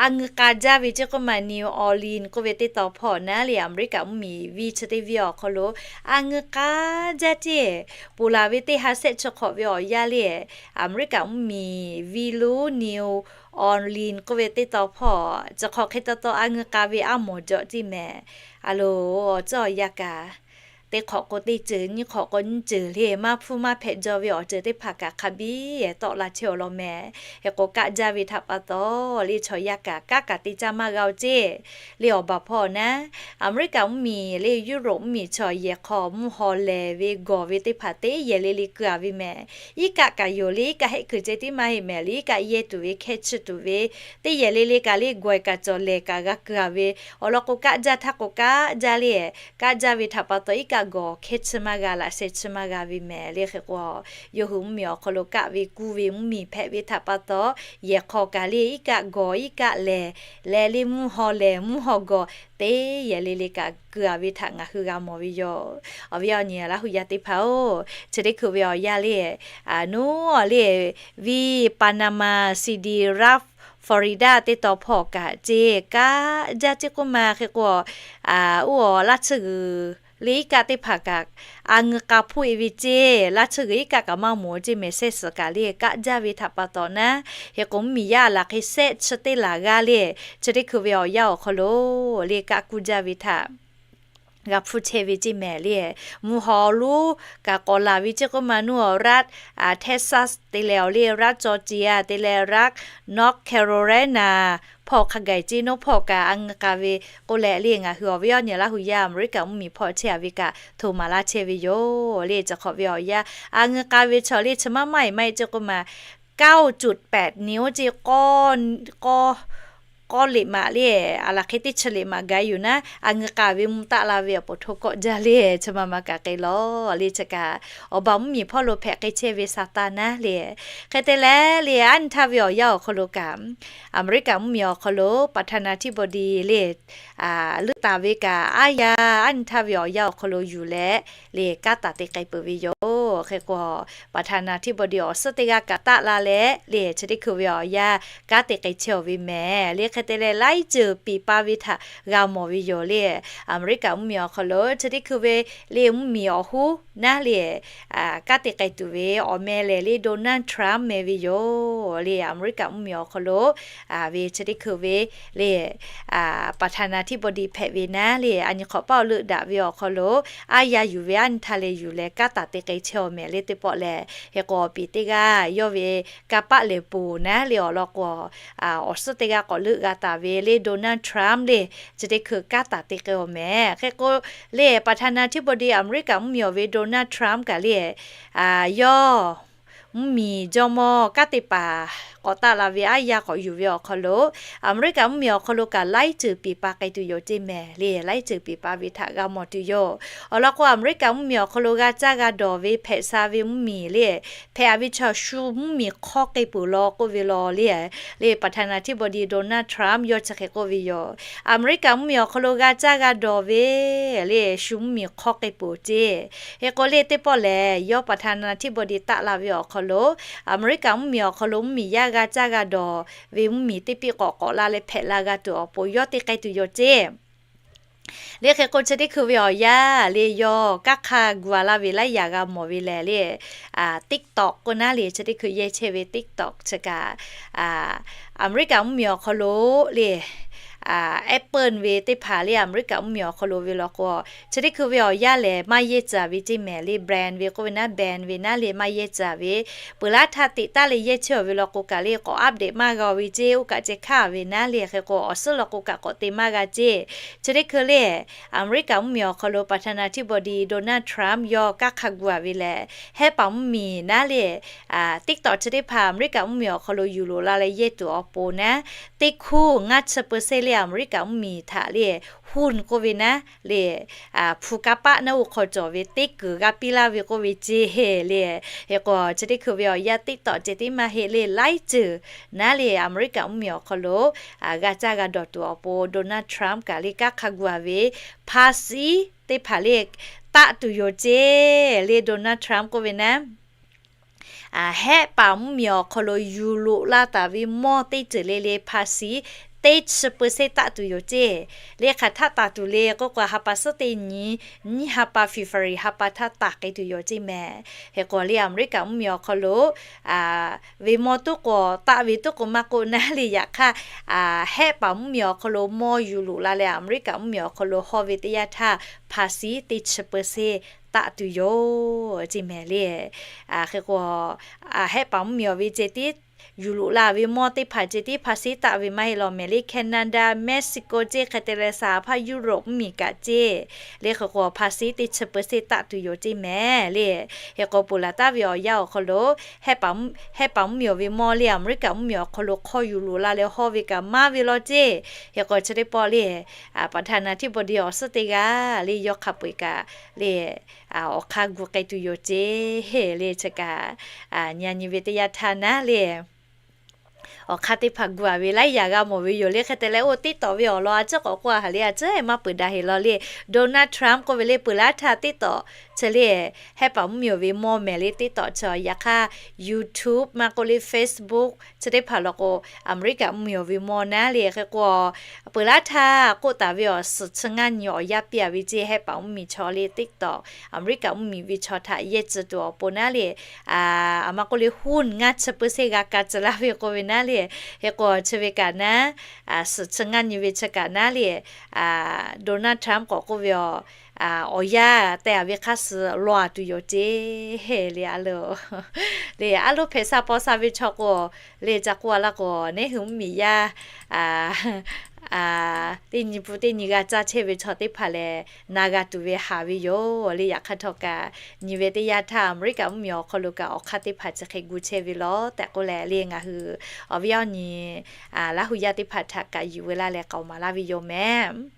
a ngeu k'a jaˇ ve ceˇ k'oˆ ma, New Orleans k'oˆ ve teˇ tawn hpawˇ naˉ le, America mvuhˇmiˬ viˇ chi teˇ viˇ awˬ hk'aw lo a ngeu k'a jaˇ ceˇ. Ponˬ laˬ ve teˇ ha sehˆ chi hk'awꞈ ve awˬ yanˇ le, America mvuhˇmiˬ viˇ lonˉ New Orleans k'oˆ ve teˇ tawn hpawˇ, chi hk'awꞈ hk'e taw taw a ngeu k'a ve aˉ mawˬ jawꞈ ceˇ mehˍ. A loˬ, awˬ tcuhˉ awˬ yanˇ kaꞈ teˇ hk'awꞈ k'o teˇ ceuˬ, nyiˇ hk'awꞈ k'o nyiˇ ceuˬ le, maˇ hpfuhˇ maˇ hpehꞈ jaw ve awˬ ceuˬ teˇ hpaˍ kaꞈ hk'a biˇ tawˆ la chehˇ awˬ lawn mehˍ. Hk'e k'o kaˆ jaˇ ve htaꞈ pa taw le, chaw yaˇ kaꞈ kaˉ kaꞈ te caˇ maˇ g'a oˬ ceˇ. Le awˬ baˬ hpawˇ naˉ, America mvuhˇmiˬ le, Europe mvuhˇmiˬ chaw yehˬ hk'aw mvuhˇ haw lehˬ ve gawˬ ve teˇ hpaˍ teˇ yehˬ le le keu a ve mehˍ. Iˉ kaˆ kaꞈ yoˬ le, iˉ kaˆ heˆ kuiˬ ceh tiˉ maˇ heˆ mehˍ. Le iˉ kaˆ yehˇ tuˬ ve, hkehˇ chiˇ tuˬ ve, teˇ yehˬ le le kaꞈ le gawˬ kaꞈ cawˬ lehˬ kaꞈ g'a keu a ve awˬ lawn k'o, kaˆ jaˇ htaˇ k'o kaˆ jaˇ le. Kaˆ jaˇ ve htaꞈ pa taw iˉ kaˆ gawˬ hkehˇ chiˇ maˇ g'a, laꞈ sheh chiˇ maˇ g'a ve mehˍ. Le hk'e k'o, yawˇ hui mvuhˇmiˬ awˬ hk'aw lo kaˆ ve kuˇ ve mvuhˇmiˬ hpehꞈ ve htaꞈ pa taw, yehˬ hk'aw kaꞈ le iˉ kaˆ gawˬ iˉ kaˆ lehˬ, leh le mvuhˇ haw lehˬ mvuhˇ haw gawˬ teˇ yehˬ le le kaꞈ keu a ve htaꞈ ngaˬ hui g'a mawˬ ve yoˬ. Awˬ viˉ awˬ nyi Laˇ hu yaˇ teˇ hpaˍ-oˬ, chi teˇ hkui ve awˬ yanˇ le, a nuˉ awˬ le, viˇ Panama City, Florida teˇ tawn hpawˇ kaꞈ ceˇ kaˆ jaˇ ceˇ k'oˆ ma. Hk'e k'o, a oˇ awˬ laˇ tsuhˇ g'uiˬ le iˉ kaˆ teˇ hpaˍ kaꞈ a ngeu k'a hpuˇ e ve ceˇ. Laˇ tsuhˇ g'uiˬ iˉ kaˆ kaꞈ maˇ mawˬ ceˇ mehˍ. Sehˆ suhˍ kaꞈ le kaˆ jaˇ ve htaꞈ pa taw naˉ, hk'e k'o mvuhˇmiˬ yaˇ laˬ hk'e sehˆ chi teˇ laˬ g'aˇ le, chi teˇ hkui ve awˬ yanˇ awˬ hk'aw lo le kaˆ kuˇ jaˇ ve htaꞈ g'a hpuˇ chehˇ ve ceˇ mehˍ le. Mvuhˇ haw lonˉ kaꞈ k'awꞈ laˬ ve ceˇ k'oˆ ma, nuˇ awˬ รัฐ Texas te leh awˬ le รัฐ Georgia te leh รัฐ North Carolina hpawˇ hk'a gaˬ ceˇ, naˉ hpawˇ kaꞈ a ngeu k'a ve k'oˆ leh le, ngaˬ hui awˬ viˉ awˬ nyi Laˇ hu yaˇ America mvuhˇmiˬ hpawˇ chehˇ a ve kaꞈ htoꞈ maˍ laˇ chehˇ ve yoˬ le. Chi hk'awꞈ ve awˬ yanˇ a ngeu k'a ve chaw le chi maˇ maˇ e maˇ e ceˇ k'oˆ ma, เก้าจุดแปด นิ้ว ceˇ k'awˇ k'awˇ liꞈ maꞈ le, a laˬ hk'e teˇ chi liꞈ maꞈ gaˬ yoˬ naˉ, a ngeu k'a ve mvuhˇ taˆ la ve awˬ poˍ hto kawˆ jaˇ le, chi ma ma kaꞈ k'ai lawˬ le. Chi kaꞈ awˬ baˬ mvuhˇmiˬ hpawˇ lo hpehꞈ k'ai chehˇ ve sa taˇ naˉ le. Hk'e te leh le, a nyi htaˇ ve awˬ yanˇ awˬ hk'aw lo kaꞈ, America mvuhˇmiˬ awˬ hk'aw lo ประธานาธิบดี le leuˆ taˍ ve kaꞈ, aˉ yaˇ a nyi htaˇ ve awˬ yanˇ awˬ hk'aw lo yuˬ leh le kanˉ taˍ te k'ai peuˬ ve yoˬ. Hk'e k'o, ประธานาธิบดี awˬ suhˉ teˇ g'aˇ kaꞈ taˆ la leh le, chi teˇ hkui ve awˬ yanˇ kanˉ te k'ai chehˇ awˬ ve mehˍ le. Hk'e te leh laiˉ ceuˬ piˍ pa ve htaꞈ g'a mawˬ ve yoˬ le. America mvuhˇmiˬ awˬ hk'aw lo chi teˇ hkui ve le mvuhˇmiˬ awˬ hoˉ naˉ le, kanˉ te k'ai tuˬ ve awˬ meh lehˬ le Donald Trump meh ve yoˬ le. America mvuhˇmiˬ awˬ hk'aw lo ve chi teˇ hkui ve le ประธานาธิบดี hpehꞈ ve naˉ le, a nyi hk'awꞈ paˇ awˬ leuˆ daꞈ ve awˬ hk'aw lo aˉ yaˇ yuˬ ve a nyi htaˇ leh yuˬ leh kanˉ taˍ te k'ai chehˇ awˬ mehˍ le teˇ pawˆ lehˬ. Hk'e k'o, awˬ piˍ teˇ g'aˇ yawˇ ve kanˇ paˆ lehˬ ponˬ naˉ le awˬ lawn k'o, awˬ suhˉ teˇ g'aˇ k'awꞈ leuˆ g'a taˍ ve le Donald Trump le, chi teˇ hkui kanˉ taˍ te k'ai awˬ mehˍ. Hk'e k'o le, ประธานาธิบดี America mvuhˇmiˬ awˬ ve Donald Trump kaꞈ le, yawˇ mvuhˇmiˬ jawˇmawˇ kanˉ te paˍ k'awꞈ taˆ la ve aˉ yaˇ k'awꞈ yuˬ ve awˬ hk'aw lo, America mvuhˇmiˬ awˬ hk'aw lo kaꞈ laiˉ ceuˬ piˍ pa k'ai tuˬ yoˬ ceˇ mehˍ le. Laiˉ ceuˬ piˍ pa ve htaꞈ g'a mawˬ tuˬ yoˬ. Awˬ lawn k'o, America mvuhˇmiˬ awˬ hk'aw lo g'a caˇ g'a dawˬ ve hpehꞈ sha ve mvuhˇmiˬ le, hpehꞈ a ve chaw shu mvuhˇmiˬ hk'awˇ k'ai peuˬ law k'oˆ ve law le, le ประธานาธิบดี Donald Trump yawˇ chi hk'e k'oˆ ve yoˬ. America mvuhˇmiˬ awˬ hk'aw lo g'a caˇ g'a dawˬ ve le shu mvuhˇmiˬ hk'awˇ k'ai peuˬ ceˇ. Hk'e k'o le teˇ pawˆ lehˬ, yawˇ ประธานาธิบดี taˆ la ve awˬ hk'aw lo, America mvuhˇmiˬ awˬ hk'aw lo mvuhˇmiˬ yaˇ g'a caˇ g'a dawˬ ve mvuhˇmiˬ teˇ piˇ k'awꞈ k'awꞈ la leh hpehꞈ la g'a tuˬ awˬ pon yawˇ te k'ai tuˬ yoˬ ceˇ. Le hk'e k'o, chi teˇ hkui ve awˬ yanˇ le yawˇ kanˉ hk'a gu a laˇ ve laiˉ yaꞈ g'a mawˬ ve lehˬ le, TikTok k'oˆ naˉ le, chi teˇ hkui yehˇ chehˇ ve TikTok chi kaꞈ, Aˍmeˍriˆkaꞈ mvuhˇmiˬ awˬ hk'aw lo le, Apple ve teˇ hpaˍ le Aˍmeˍriˆkaꞈ mvuhˇmiˬ awˬ hk'aw lo ve law k'o, chi teˇ hkui ve awˬ yanˇ lehˬ maˇ yehˇ tcuh ve ceˇ mehˍ le, brand ve k'oˆ ve naˉ, brand ve naˉ le maˇ yehˇ tcuh ve, peuˬ laˇ htaˇ teꞈ taˉ le yehˇ chehˇ ve law k'o kaꞈ le k'awꞈ update maˇ g'a ve ceˇ, oˇ kaꞈ ceh hk'aˇ ve naˉ le hk'e k'o, awˬ suhˉ law k'o kaꞈ k'awꞈ te maˇ g'a ceˇ. Chi teˇ hkui le, Aˍmeˍriˆkaꞈ mvuhˇmiˬ awˬ hk'aw lo ประธานาธิบดี Donald Trump yawˇ kanˉ hk'a gu a ve lehˬ, hehˉ paˍ mvuhˇmiˬ naˉ le, TikTok chi teˇ hpaˍ Aˍmeˍriˆkaꞈ mvuhˇmiˬ awˬ hk'aw lo yuˬ loꞈ la leh yehˇ tuˬ awˬ pon naˉ, teˇ hkuˇ ngaˇ chi เปอร์เซ็นต์ le Aˍmeˍriˆkaꞈ mvuhˇmiˬ htaꞈ le, หุ้น k'oˆ ve naˉ le, hpu kanˇ paˆ naˉ oˇ hk'aw cawˬ ve teˇ kuiˬ g'a piˇ laˇ ve k'oˆ ve ceˇ le. Hk'e k'o, chi teˇ hkui ve awˬ yanˇ TikTok ceh tiˉ maˇ heˆ le, laiˉ ceuˬ naˉ le Aˍmeˍriˆkaꞈ mvuhˇmiˬ awˬ hk'aw lo g'a caˇ g'a dawˬ tuˬ awˬ pon Donald Trump kaꞈ le kanˉ hk'a gu a ve ภาษี teˇ hpaˍ le taˆ tuˬ yoˬ ceˇ le. Donald Trump k'oˆ ve naˉ, hehˉ paˍ mvuhˇmiˬ awˬ hk'aw lo yuˬ loꞈ la taˍ ve mawˇ teˇ ceuˬ le le ภาษี teˇ chi เปอร์เซ็นต์ taˆ tuˬ yoˬ ceˇ. Le hk'aˬ htaˆ taˍ tuˬ le k'oˆ k'o, ha pa suhˉ teˇ nyi, nyiˇ ha pa February ha pa htaˇ taˍ k'ai tuˬ yoˬ ceˇ mehˍ. Hk'e k'o le Aˍmeˍriˆkaꞈ mvuhˇmiˬ awˬ hk'aw lo ve mawˇ tuˉ k'o, taˆ ve tuˉ k'o maˇ k'oˆ naˉ le, yaꞈ hk'aˇ hehˉ paˍ mvuhˇmiˬ awˬ hk'aw lo mawˇ yuˬ loꞈ la leh Aˍmeˍriˆkaꞈ mvuhˇmiˬ awˬ hk'aw lo hawˇ ve teˇ yanˇ htaˇ ภาษี teˇ chi เปอร์เซ็นต์ taˆ tuˬ yoˬ ceˇ mehˍ le. Hk'e k'o, hehˉ paˍ mvuhˇmiˬ awˬ ve ceh tiˉ yuˬ loꞈ la ve mawˇ teˇ hpaˍ ceh tiˉ ภาษี taˆ ve maˇ heˆ law mehˍ le, Canada, Mexico ceˇ hk'e te leh สหภาพยุโรป mvuhˇmiˬ kaꞈ ceˇ. Le hk'e k'o ภาษี teˇ chi เปอร์เซ็นต์ taˆ tuˬ yoˬ ceˇ mehˍ le. Hk'e k'o, peuˬ laˬ taˍ ve awˬ yanˇ awˬ hk'aw lo hehˉ paˍ mvuhˇmiˬ awˬ ve mawˇ le Aˍmeˍriˆkaꞈ mvuhˇmiˬ awˬ hk'aw lo hk'awˇ yuˬ loꞈ la leh hawˇ ve kaꞈ maˇ ve law ceˇ. Hk'e k'o, chi teˇ pawˆ le ประธานาธิบดี awˬ suhˉ teˇ g'aˇ le yawˇ hk'a peu-eˬ kaꞈ le awˬ hk'aˇ gu k'ai tuˬ yoˬ ceˇ le. Chi kaꞈ nyi nyi ve teˇ yanˇ htaˇ naˉ le awˬ hk'aˇ teˇ hpaˍ gu a ve laiˉ yaꞈ g'a mawˬ ve yoˬ le. Hk'e te leh oˇ TikTok ve awˬ lawn a ciˉ k'awꞈ k'oˆ a haꞈ le, a ciˉ maˇ peuˬ daꞈ heˆ law le. Donald Trump k'oˆ ve le peuˬ laˇ htaˇ TikTok chi le hehˉ paˍ mvuhˇmiˬ awˬ ve mawˇ mehˍ le TikTok chi. Yaꞈ hk'aˇ YouTube maˇ k'oˆ le Facebook chi teˇ hpaˍ law k'o, Aˍmeˍriˆkaꞈ mvuhˇmiˬ awˬ ve mawˇ naˉ le. Hk'e k'o, peuˬ laˇ htaˇ k'oˆ taˍ ve awˬ suhˍ chi ngaˇ nyi awˬ yanˇ piˇ a ve ceˇ, hehˉ paˍ mvuhˇmiˬ chaw le TikTok Aˍmeˍriˆkaꞈ mvuhˇmiˬ ve chaw htaꞈ yehˇ tcuh tuˬ awˬ pon naˉ le, a maˇ k'oˆ le หุ้น ngaˇ chi เปอร์เซ็นต์ g'a ka tcuh laˇ ve k'oˆ ve naˉ le. Hk'e k'o, chi ve kaꞈ naˉ, suhˍ chi ngaˇ nyi ve chi kaꞈ naˉ le, Donald Trump k'awꞈ k'oˆ ve awˬ, awˬ yanˇ teh a ve hk'aˇ suh law a tuˬ yoˬ ceˇ le. A le, le a loˉ hpehꞈ sha paw sha ve chaw k'o, le ca k'oˆ a laˇ k'o, neˉ hui mvuhˇmiˬ yaˇ teˇ nyi pun teˇ nyi g'a caˇ chehˇ ve chaw teˇ hpaˍ lehˬ na g'a tuˬ ve haˍ ve yoˬ le. Yaꞈ hk'aˇ htawˇ kaꞈ nyi ve teˇ yanˇ htaˇ Aˍmeˍriˆkaꞈ mvuhˇmiˬ awˬ hk'aw lo kaꞈ awˬ hk'aˇ teˇ hpaˍ chi hk'e gu chehˇ ve law tehꞈ k'oˆ leh le, ngaˬ hui awˬ viˉ awˬ nyi Laˇ hu yaˇ teˇ hpaˍ htaꞈ kaꞈ yuˬ ve laˇ leh k'aoˍ maˍ laˇ ve yoˬ mehˍ.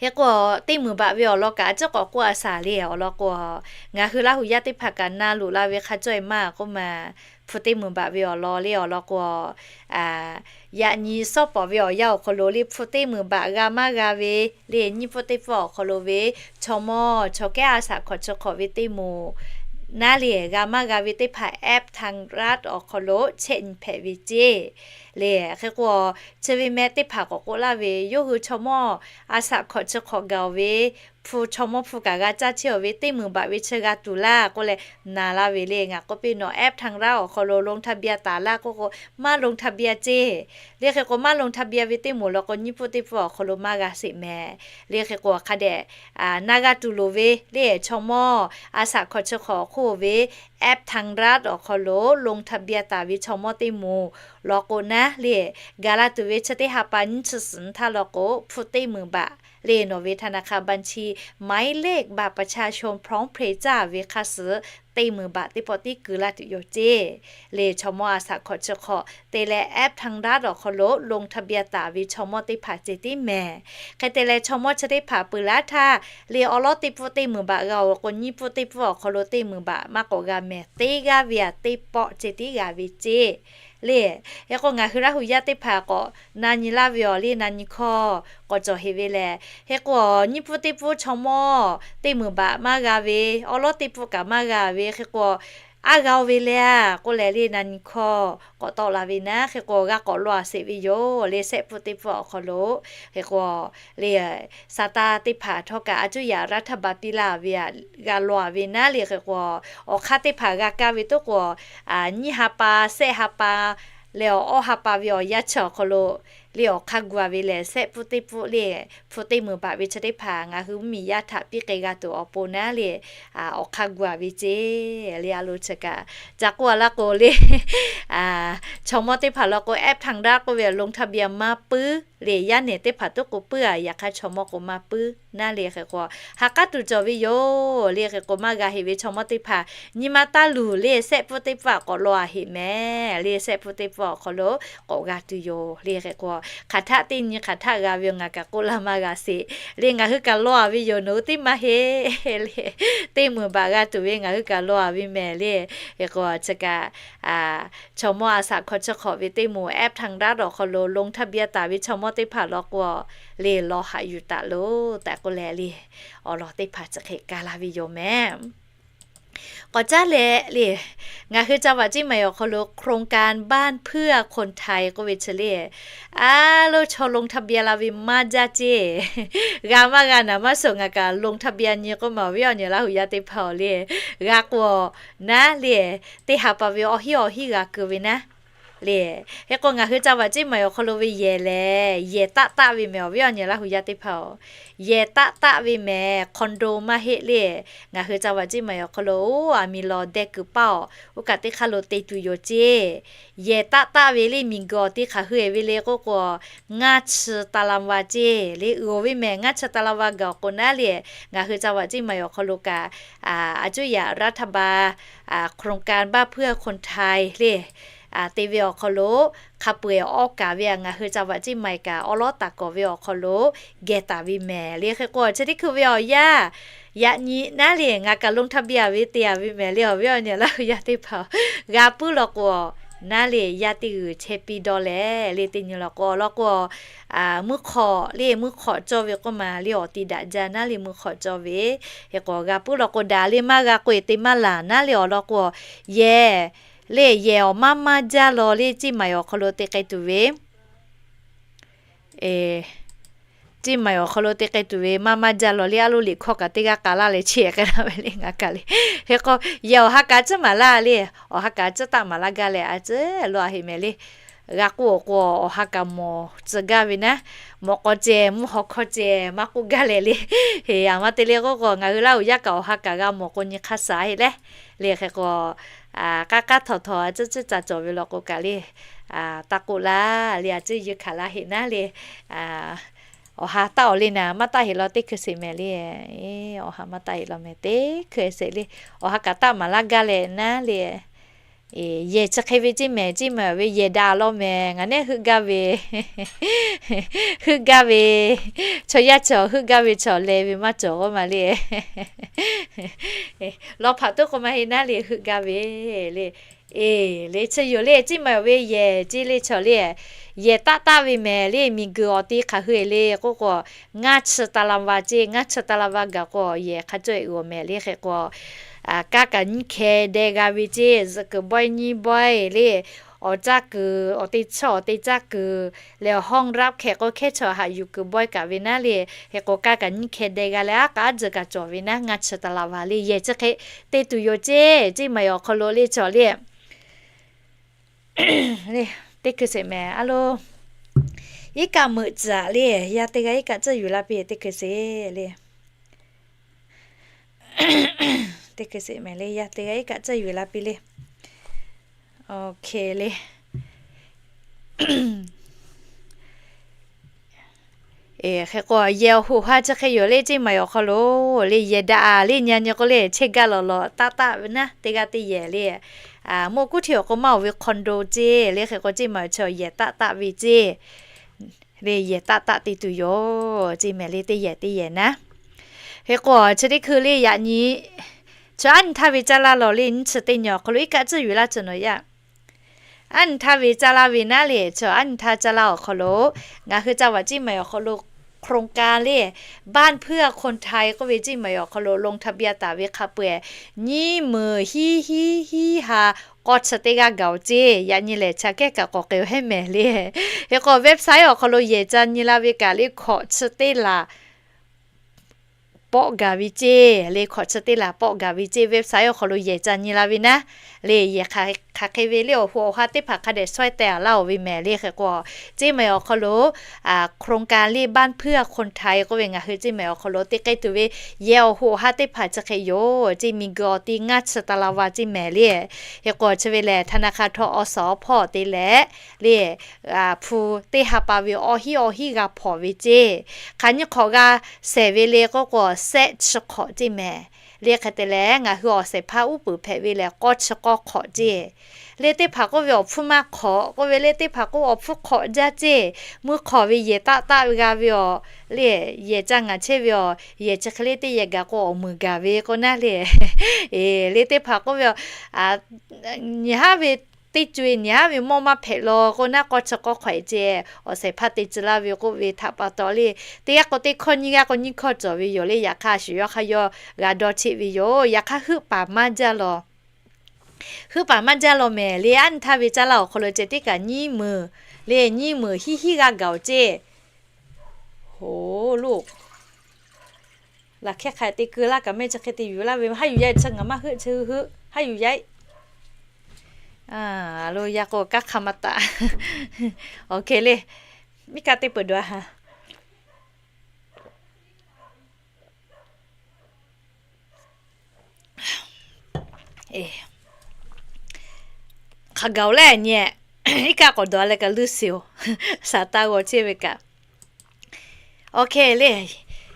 Hk'e k'o, teˇ meunˍ baꞈ ve awˬ lawn kaꞈ a ciˉ k'awꞈ k'oˆ a shaˍ le. Awˬ lawn k'o, ngaˬ hui Laˇ hu yaˇ teˇ hpaˍ kaꞈ na loꞈ la ve hk'a cawˇ e maˇ k'oˆ ma, hpu teˇ meunˍ baꞈ ve awˬ lawn le. Awˬ lawn k'o, yaꞈ nyi shawˉ pawˍ ve awˬ yanˇ awˬ hk'aw lo le hpu teˇ meunˍ baꞈ g'a maˇ g'a ve le, nyiˇ pfuhˇ teˇ pfuhˇ awˬ hk'aw lo ve chaw mawˇ chaw kehˉ a shaꞈ hkawꞈ chi hk'awꞈ ve teˇ moˍ naˉ le, g'a maˇ g'a ve teˇ hpaˍ แอปทางรัฐ awˬ hk'aw lo chehˇ nyi hpehꞈ ve ceˇ le. Hk'e k'o, chi ve meh teˇ hpaˍ k'awꞈ k'oˆ laˇ ve, yawˇ hui chaw mawˇ a shaꞈ hkawꞈ chi hk'awꞈ gaˬ ve hpu chaw mawˇ hpu kaꞈ g'a caˇ chehˇ ve teˇ meunˍ baꞈ ve chi g'a tuˬ laˇ k'oˆ leh na laˇ ve le. Ngaˬ k'oˆ piˇ nawˬ แอปทางรัฐ awˬ hk'aw lo ลงทะเบียน taˍ laˇ k'oˆ k'o, maˇ ลงทะเบียน ceˇ. Le hk'e k'o, maˇ ลงทะเบียน ve teˇ moˍ law k'o, nyiˇ pfuhˇ teˇ pfuhˇ awˬ hk'aw lo maˇ g'a sheˍ mehˍ. Le hk'e k'o, hk'a dehꞈ na g'a tuˬ loˍ ve le, chaw mawˇ a shaꞈ hkawꞈ chi hk'awꞈ hk'oˆ ve แอปทางรัฐ awˬ hk'aw lo ลงทะเบียน taˍ ve chaw mawˇ teˇ moˍ law k'o naˉ le, gaˬ la tuˬ ve chi teˇ ha pa nyiˇ chi suhˍ htaˇ law k'o, hpu teˇ meunˍ baꞈ le nawˬ ve ธนาคารบัญชี หมายเลขบัตรประชาชน พร้อมเพรียง caˇ ve hk'a suh teˇ meunˍ baꞈ teˇ pawˆ tiˉ keu laˇ tuˬ yoˬ ceˇ. Le chaw mawˇ a shaꞈ hkawꞈ chi hk'awꞈ te leh แอปทางรัฐ awˬ hk'aw lo ลงทะเบียน taˍ ve chaw mawˇ teˇ hpaˍ ceh tiˉ mehˍ. Hk'e te leh chaw mawˇ chi teˇ hpaˍ peuˬ laˇ htaˇ le awˉ lawˉ teˇ pfuhˇ teˇ meunˍ baꞈ g'a-oˬ k'o, nyiˇ pfuhˇ teˇ pfuhˇ awˬ hk'aw lo teˇ meunˍ baꞈ maˇ k'awꞈ g'a mehˍ. Teˇ g'aˇ ve a teˇ pawˆ ceh tiˉ g'a ve ceˇ. Le, hk'e k'o ngaˬ hui Laˇ hu yaˇ teˇ hpaˍ k'awꞈ na nyi laˇ ve awˬ le na nyi hkawˇ k'awꞈ cawˬ heˍ ve lehˬ, hk'e k'o nyiˇ pfuhˇ teˇ pfuhˇ chaw mawˇ teˇ meunˍ baꞈ maˇ g'a ve, awˉ lawˉ teˇ pfuhˇ kaꞈ maˇ g'a ve, hk'e k'o aˉ g'a-o ve le k'oˆ leh le, na nyi hkawˇ k'awꞈ tawˆ la ve naˉ. Hk'e k'o, g'a k'awꞈ law-a sheˍ ve yoˬ le, sehˆ pfuhˆ teˇ pfuhˆ awˬ hk'aw lo. Hk'e k'o, le, saˍtanˍ teˇ hpaˍ htawˇ kaꞈ a cuˇ yaꞈ raˇ htaˇ ba piˇ laˇ ve aꞈ g'a law-a ve naˉ le. Hk'e k'o, awˬ hk'aˇ teˇ hpaˍ g'a kaˇ ve toˉ k'o, nyiˇ ha pa, sehˆ ha pa leh awˬ awˇ ha pa ve awˬ yanˇ chi awˬ hk'aw lo le, awˬ hk'aˇ gu-a ve lehˬ, sehˆ pfuhˆ teˇ pfuhˆ le, hpu teˇ meunˍ baꞈ ve chi teˇ hpaˍ ngaˬ hui mvuhˇmiˬ yaˇ htaꞈ piˇ k'ai g'a tuˬ awˬ pon naˉ le, awˬ hk'aˇ gu-a ve ceˇ le. A lo chi kaꞈ ca k'oˆ-a laˇ k'o le, chaw mawˇ teˇ hpaˍ law k'o, app ทางรัฐ k'oˆ ve ลงทะเบียน maˇ puiˉ le, yaˇ nehˬ teˇ hpaˍ toˉ k'o puiˉ-a, yaꞈ hk'aˇ chaw mawˇ k'o maˇ puiˉ naˉ le. Hk'e k'o, ha k'aˉ tuˬ cawˬ ve yoˬ le. Hk'e k'o, maˇ g'a heˆ ve chaw mawˇ teˇ hpaˍ nyi ma taˇ luˬ le, sehˆ pfuhˆ teˇ pfuhˆ k'awꞈ law-a heˆ mehˍ le, sehˆ pfuhˆ teˇ pfuhˆ awˬ hk'aw lo k'awꞈ g'a tuˬ yoˬ le. Hk'e k'o, hk'aˬ htaˆ teˇ nyi hk'aˬ htaˆ g'a ve yoˬ, ngaˬ kaꞈ k'oˆ laˇ maˇ g'a sheˍ le. Ngaˬ hui kaꞈ law-a ve yoˬ, nawˬ hui teˇ maˇ heˆ le. Teˇ meunˍ baꞈ g'a tuˬ ve ngaˬ hui kaꞈ law-a ve mehˍ le. Hk'e k'o, chi kaꞈ chaw mawˇ a shaꞈ hkawꞈ chi hk'awꞈ ve teˇ moˍ app ทางรัฐ awˬ hk'aw lo ลงทะเบียน taˍ ve chaw mawˇ teˇ hpaˍ law k'o, le law haꞈ yuˬ taˍ loˬ tehꞈ k'oˆ leh le, awˬ lawn teˇ hpaˍ chi hk'e kaˇ laˇ ve yoˬ mehˍ. K'awꞈ caˉ leh le, ngaˬ hui จังหวัดเชียงใหม่ awˬ hk'aw lo โครงการบ้านเพื่อคนไทย k'oˆ ve chi le, a lo chaw ลงทะเบียน la ve maˇ jaˇ ceˇ. G'a maˇ g'a naˍ maˇ shoˍ, ngaˬ kaꞈ ลงทะเบียน nyi k'oˆ ma awˬ viˉ awˬ nyi Laˇ huˍ yaˇ teˇ hpaˍ-oˬ le, g'a k'o naˉ le, teˇ ha pa ve awˬ hinˉ awˬ hinˉ g'a keu ve naˉ le. Hk'e k'o, ngaˬ hui จังหวัดเชียงใหม่ awˬ hk'aw lo ve yehˬ lehˬ, yehˬ taˆ taˆ ve mehˍ awˬ viˉ awˬ nyi Laˇ huˍ yaˇ teˇ hpaˍ-oˬ, yehˬ taˆ taˆ ve mehˍ, condo maˇ heˆ le. Ngaˬ hui จังหวัดเชียงใหม่ awˬ hk'aw lo oˇ aˬ miˍ lawˬ deh kuiˬ paˇ-oˬ, oˇ kaꞈ teˇ hk'aˇ lo te tuˬ yoˬ ceˇ. Yehˬ taˆ taˆ ve le, miˬguiˬ awˬ te hk'aˬ hui-e ve le k'oˆ k'o, ngaˇ chi ตารางวา ceˇ le, uiˍ-oˬ ve mehˍ, ngaˇ chi ตารางวา gaˬ awˬ k'o naˉ le. Ngaˬ hui จังหวัดเชียงใหม่ awˬ hk'aw lo kaꞈ a cuˇ yaꞈ raˇ htaˇ ba โครงการบ้านเพื่อคนไทย le te ve awˬ hk'aw lo hk'a peu-eˬ awˬ kaˍ ve a, ngaˬ hui จังหวัดเชียงใหม่ kaꞈ awˉ lawˉ taˍ kawˍ ve awˬ hk'aw lo geh taˍ ve mehˍ le. Hk'e k'o, chi teˇ hkui ve awˬ yanˇ yaꞈ nyi naˉ le, ngaˬ kaꞈ ลงทะเบียน ve te-a ve mehˍ le, awˬ viˉ awˬ nyi Laˇ huˍ yaˇ teˇ hpaˍ-oˬ, g'a puiˉ law k'o, naˉ le, yaˇ teˇ g'uiˬ chehˇ piˇ dawˇ leh le, teˇ nyi law k'o, law k'o, mvuhˇ hk'awꞈ le, mvuhˇ hk'awꞈ cawˇ ve k'oˆ ma le, awˬ ti daꞈ jaˇ naˉ le, mvuhˇ hk'awꞈ cawˇ ve. Hk'e k'o, g'a puiˉ law k'o daꞈ le, maˇ g'a k'o-e te maˇ laˬ naˉ le, awˬ lawn k'o, yehˬ le, yehˬ awˬ maˇ maˇ jaˇ law le, เชียงใหม่ awˬ hk'aw lo te k'ai tuˬ ve เชียงใหม่ awˬ hk'aw lo te k'ai tuˬ ve maˇ maˇ jaˇ law le, a lo liꞈ hkawˇ kaꞈ teˇ g'aˇ k'ai laˇ leh chehˇ k'ai laˇ ve le, ngaˬ kaꞈ le. Hk'e k'o, yehˬ awˬ ha kaꞈ tcuhˉ maˍ laˇ le, awˬ ha kaꞈ tcuhˉ taˆ maˍ laˇ gaˇ leh a tcuhˉ law-a heˆ mehˍ le. G'a k'oˆ-oˬ k'o, awˬ ha kaꞈ mawˬ tcuh gaˇ ve naˉ, mawˬ k'aw ceh mvuhˇ haw hkawˇ ceh maˇ k'oˆ gaˇ leh le. Heˍ, aˬ ma te le k'oˆ k'o, ngaˬ hui Laˇ huˍ yaˇ kaꞈ awˬ ha kaꞈ g'a mawˬ k'o nyi hk'aˇ suh heˆ leh le. Hk'e k'o, k'aˉ k'aˉ htawnˍ htawnˍ a tcuhˉ tcuhˉ ca cawˬ ve law k'o kaꞈ le, taˇ k'oˆ laˇ le, a tcuhˉ yeunˇ hkanˍ laˇ heˆ naˉ le. Awˬ ha taˆ-oˬ le naˍ, maˇ taˆ heˆ law teˇ hkui sheˍ mehˍ le. Awˬ ha maˇ taˆ heˆ law mehˍ, teˇ hkui sheˍ le. Awˬ ha kaꞈ taˆ maˍ laˇ gaˇ leh naˉ le. Yehˬ chi hk'e ve เชียงใหม่ ceˇ, เชียงใหม่ ve yehˬ daꞈ law mehˍ, ngaˬ neˉ heuˆ gaˇ ve, heuˆ gaˇ ve, chaw yaˇ chi heuˆ gaˇ ve chaw leh ve maˇ cawˬ k'oˆ ma le. Law hpaꞈ toˉ k'o maˇ heˆ naˉ le, heuˆ gaˇ ve le. Eˬ le, chi yoˬ le, เชียงใหม่ ve yehˬ ceˇ le chaw le. Yehˬ taˆ taˆ ve mehˍ le, miˬguiˬ awˬ te hk'aˬ hui-e le k'oˆ k'o, ngaˇ chi ตารางวา ceˇ, ngaˇ chi ตารางวา gaˬ k'o yehˬ hk'a cawˇ-e uiˍ-oˬ mehˍ le. Hk'e k'o, kaˇ kaꞈ nyiˇ hkeh deh g'a ve ceˇ, zuhꞈ kuiˬ bawehˇ nyiˇ bawehˇ le, awˬ caˇ kuiˬ, awˬ te chiˇ awˬ te caˇ kuiˬ leh, ห้องรับแขก k'o hkehˇ chaw haꞈ yuˬ kuiˬ bawehˇ kaꞈ ve naˉ le. Hk'e k'o, kaˇ kaꞈ nyiˇ hkeh deh g'a leh, aˉ k'aˉ juˬ kaꞈ cawˬ ve naˉ, ngaˇ chi ตารางวา le, yehˬ chi hk'e te tuˬ yoˬ ceˇ, เชียงใหม่ awˬ hk'aw lo le chaw le. Le, teˇ hkui sheˍ mehˍ a lo. Iˉ kaˆ meuꞈ tcuhˍ le, yaˇ teˇ g'aˇ iˉ kaˆ tcuhˇ yuˬ la piˇ, teˇ hkui sheˍ le. Teˇ hkui sheˍ mehˍ le, yaˇ teˇ g'aˇ iˉ kaˆ tcuhˇ yuˬ la piˇ le. Oˇ hk'e le. Hk'e k'o, yehˬ awˬ hoꞈ ha chi hk'e yoˬ le, เชียงใหม่ awˬ hk'aw lo le, yehˬ daꞈ le, nyi nyi k'o le, chehˇ gaˇ lawˬ lawˬ taˆ taˆ ve naˉ, teˇ g'aˇ teˇ yehˬ le. Mawˇ kuˉ hteˇ awˬ k'o maˇ-oˬ ve คอนโด ceˇ le. Hk'e k'o, เชียงใหม่ chaw yehˬ taˆ taˆ ve ceˇ le, yehˬ taˆ taˆ te tuˬ yoˬ ceˇ mehˍ le, teˇ yehˬ teˇ yehˬ naˉ. Hk'e k'o, chi teˇ hkui le yaꞈ nyi, chaw aˉ nyi htaˇ ve caˇ laˇ lawˬ le, nyiˇ chi teˇ nyi awˬ hk'aw lo iˉ kaˆ tcuhˇ yuˬ laˇ tcuh nawˬ yaˇ. Aˉ nyi htaˇ ve caˇ laˇ ve naˉ le, chaw aˉ nyi htaˇ caˇ laˇ awˬ hk'aw lo, ngaˬ hui จังหวัดเชียงใหม่ awˬ hk'aw lo โครงการ le, บ้านเพื่อคนไทย k'oˆ ve ceˇ maˬ awˬ hk'aw lo ลงทะเบียน taˍ ve hk'a peu-eˬ, nyiˇ meunˍ hiˉ hiˉ hiˉ ha k'awˇ chi teˇ g'aˇ gaˬ-oˬ ceˇ. Yaꞈ nyi lehˬ, chaꞈ kehˉ kaꞈ k'awꞈ k'ai-o hehˉ mehˍ le. Hk'e k'o website awˬ hk'aw lo yehˬ ca nyi la ve kaꞈ le, hkawꞈ chi teˇ laˬ pawˆ gaˬ ve ceˇ le, hkawꞈ chi teˇ laˬ pawˆ gaˬ ve ceˇ. Website awˬ hk'aw lo yehˬ ca nyi la ve naˉ le, yehˬ hk'aˬ hk'e ve le, awˬ hoꞈ awˬ ha teˇ hpaˍ hk'a dehꞈ shawehˇ teh-a laˇ-oˬ ve mehˍ le. Hk'e k'o, ceˇ maˬ awˬ hk'aw lo โครงการ le, บ้านเพื่อคนไทย k'oˆ ve ngaˬ hui ceˇ maˬ awˬ hk'aw lo te k'ai tuˬ ve yehˬ awˬ hoꞈ awˬ ha teˇ hpaˍ chi hk'e yoˬ ceˇ. Miˬguiˬ awˬ ti ngaˇ chi taˍ la va ceˇ mehˍ le. Hk'e k'o chi ve lehˬ, ธนาคาร ทกส hpawˇ te leh le, hpu teˇ ha pa ve awˇ hiˉ awˇ hiˉ g'a hpawnˬ ve ceˇ. Hk'aˬ nyiˇ hk'awꞈ g'a shehˍ ve le k'oˆ k'o, sehˆ chi hk'awꞈ ceˇ mehˍ le. Hk'e te leh, ngaˬ hui awˬ shehˍ hpaˇ uˉ peunˍ hpehꞈ ve lehˬ, k'awˇ chi k'awˇ hk'awꞈ ceˇ. Le teˇ hpaˍ k'oˆ ve awˬ hpfuhˇ maˇ hk'awꞈ k'oˆ ve le, teˇ hpaˍ k'oˆ awˬ hpfuhˇ hk'awꞈ jaˇ ceˇ. Mvuhˇ hk'awꞈ ve yehˬ taˆ taˆ ve g'a ve awˬ le, yehˬ ca ngaˬ chehˇ ve awˬ yehˬ chi hk'e le teˇ yehˬ gaˬ k'o, awˬ meunˍ gaˬ ve k'o naˉ le. Le teˇ hpaˍ k'oˆ ve, nyi haˉ ve teˇ co-e nyi haˉ ve mawˇ maˇ hpehꞈ law k'o naˉ, k'awˇ chi k'awˇ hk'awꞈ e ceˇ. Awˬ shehˍ hpaˇ te tcuh laˇ ve k'oˆ ve htaꞈ pa taw le, teˇ g'aˇ k'o teˇ hkawˇ, nyiˇ g'aˇ k'o nyiˇ hkawˇ cawˬ ve yoˬ le. Yaꞈ hk'aˇ, shuˍ yawˇ hk'aˇ yawˇ g'a dawˇ cheˆ ve yoˬ. Yaꞈ hk'aˇ, heuˆ paˍ maˇ jaˇ law. Heuˆ paˍ maˇ jaˇ law mehˍ le. Aˉ nyi htaˇ ve caˇ laˇ awˬ hk'aw lo ceh tiˉ kaꞈ nyiˇ meunˍ le, nyiˇ meunˍ hiˉ hiˉ g'aˇ gaˬ-oˬ ceˇ. Hoˍ loˬ, laˬ hkehˇ hk'a te keu laˇ kaꞈ mehˆ chi hk'e te yuˬ laˇ ve, haˉ yuˬ yaˇ chi ngaˬ maˇ heuˆ chi heuˆ, haˉ yuˬ yaˇ. Lo yaˇ k'o kaˇ hk'a maˇ taꞈ. Awˬ hk'e le, miˇ kaˇ teˇ peuˬ dawˬ-a ha. Hk'a gaˬ-oˬ lehˬ nyi, iˉ kaˆ k'awꞈ dawˬ leh kaꞈ luˇ shiˍ-oˬ, saˍ taˇ g'aw chehˇ ve kaꞈ. Awˬ hk'e le,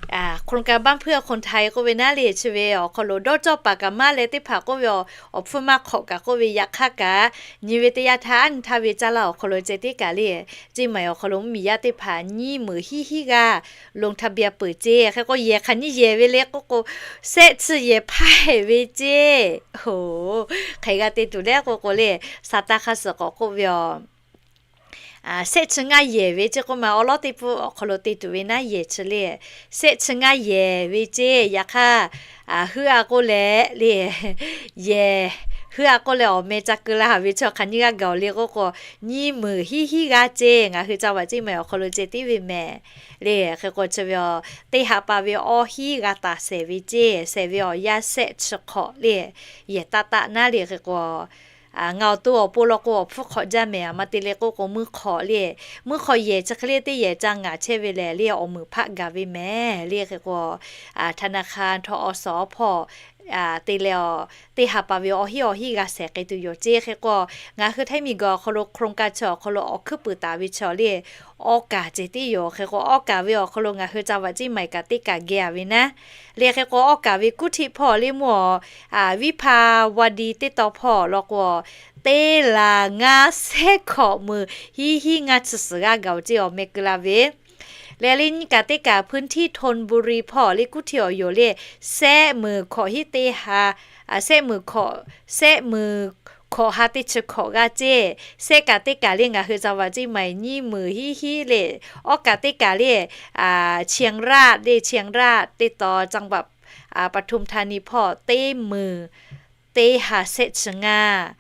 โครงการ บ้านเพื่อคนไทย k'oˆ ve naˉ le, chi ve awˬ hk'aw lo dawˇ cawˇ paˍ kaꞈ maˇ leh teˇ hpaˍ k'oˆ ve, awˬ hpfuhˇ maˇ hk'awꞈ kaꞈ k'oˆ ve, yaꞈ hk'aˇ kaꞈ nyi ve teˇ yanˇ htaˇ, aˉ nyi htaˇ ve caˇ laˇ awˬ hk'aw lo ceh tiˉ kaꞈ le, ceˇ maˬ awˬ hk'aw lo mvuhˇmiˬ yaˇ teˇ hpaˍ nyiˇ meunˍ hiˉ hiˉ g'aˇ ลงทะเบียน peuˬ ceˇ. Hk'e k'o, yehˬ hk'aˬ nyiˇ yehˬ ve le k'oˆ k'o, sehˆ chi yehˬ hpaˇ hehꞈ ve ceˇ. Hk'e g'a te tuˬ le k'oˆ k'o le, saˍ taˇ hk'a suhˍ k'awꞈ k'oˆ ve aˬ, sehˆ chi ngaˇ yehˬ ve ceˇ k'oˆ ma, awˉ lawˉ teˇ pfuhˇ awˬ hk'aw lo te tuˬ ve naˉ yehˬ chi le, sehˆ chi ngaˇ yehˬ ve ceˇ. Yaꞈ hk'aˇ, heuˆ-a k'oˆ leh le, yehˬ heuˆ-a k'oˆ leh awˬ meh ca keu la haˍ ve chi hk'aˬ nyiˇ g'aˇ gaˬ-oˬ le k'oˆ k'o, nyiˇ meunˍ hiˉ hiˉ g'aˇ ceˇ. Ngaˬ hui caˇ vaꞈ ceˇ maˬ awˬ hk'aw lo ceh tiˉ ve mehˍ le. Hk'e k'o chi ve aˬ, teˇ ha pa ve awˇ hiˉ g'a taˍ shehˍ ve ceˇ. Shehˍ ve awˬ yanˇ sehˆ chi hk'awꞈ le, yehˬ taˆ taˆ naˉ le. Hk'e k'o, ngaˬ awˬ to awˬ pon law k'o, awˬ hpfuhˇ hk'awꞈ jaˇ mehˍ, aˬ ma te le k'oˆ k'o, mvuhˇ hk'awꞈ le, mvuhˇ hk'awꞈ yehˬ chi hk'e le teˇ yehˬ ca ngaˬ chehˇ ve lehˬ le, awˬ meunˍ hpaˆ gaˬ ve mehˍ le. Hk'e k'o, ธนาคาร ทกส hpawˇ te leh aˬ, teˇ ha pa ve awˇ hiˉ awˬ hiˉ g'a shehˍ k'ai tuˬ yoˬ ceˇ. Hk'e k'o, ngaˬ hui htaiˇ miˬguiˬ awˬ hk'aw lo โครงการ chi awˬ hk'aw lo awˬ hkuiˉ puiˍ taˍ ve chi le, awˇ kaˍ ceh tiˉ yoˬ. Hk'e k'o, awˇ kaˍ ve awˬ hk'aw lo ngaˬ hui caˇ vaꞈ ceˇ maˬ kaꞈ teˇ kaꞈ geh-a ve naˉ le. Hk'e k'o, awˇ kaˍ ve kuˉ htiˆ hpawˇ le mvuhˇ aˬ, Vipawa di teˇ taw hpawˇ law k'o, teˇ laˬ ngaˇ sehˉ hkawꞈ meunˍ hiˉ hiˉ ngaˇ chi suhˍ g'aˇ gaˬ-oˬ ceˇ, awˬ meh keu la ve. Leh le nyiˇ kaꞈ teˇ kaꞈ พื้นที่ธนบุรี hpawˇ le kuˉ htiˆ awˬ yoˬ le, sehˆ meunˍ hkawꞈ hiˉ teˇ ha, sehˆ meunˍ hkawꞈ, sehˆ meunˍ hkawꞈ ha teˇ chi hkawꞈ g'aˇ ceˇ. Sehˆ kaꞈ teˇ kaꞈ le ngaˬ hui caˇ vaꞈ ceˇ maˬ nyiˇ meunˍ hiˉ hiˉ le, awˇ kaꞈ teˇ kaꞈ le, เชียงราก le, เชียงราก teˇ taw จังหวัด ปทุมธานี hpawˇ teˇ meunˍ teˇ ha sehˆ chi ngaˇ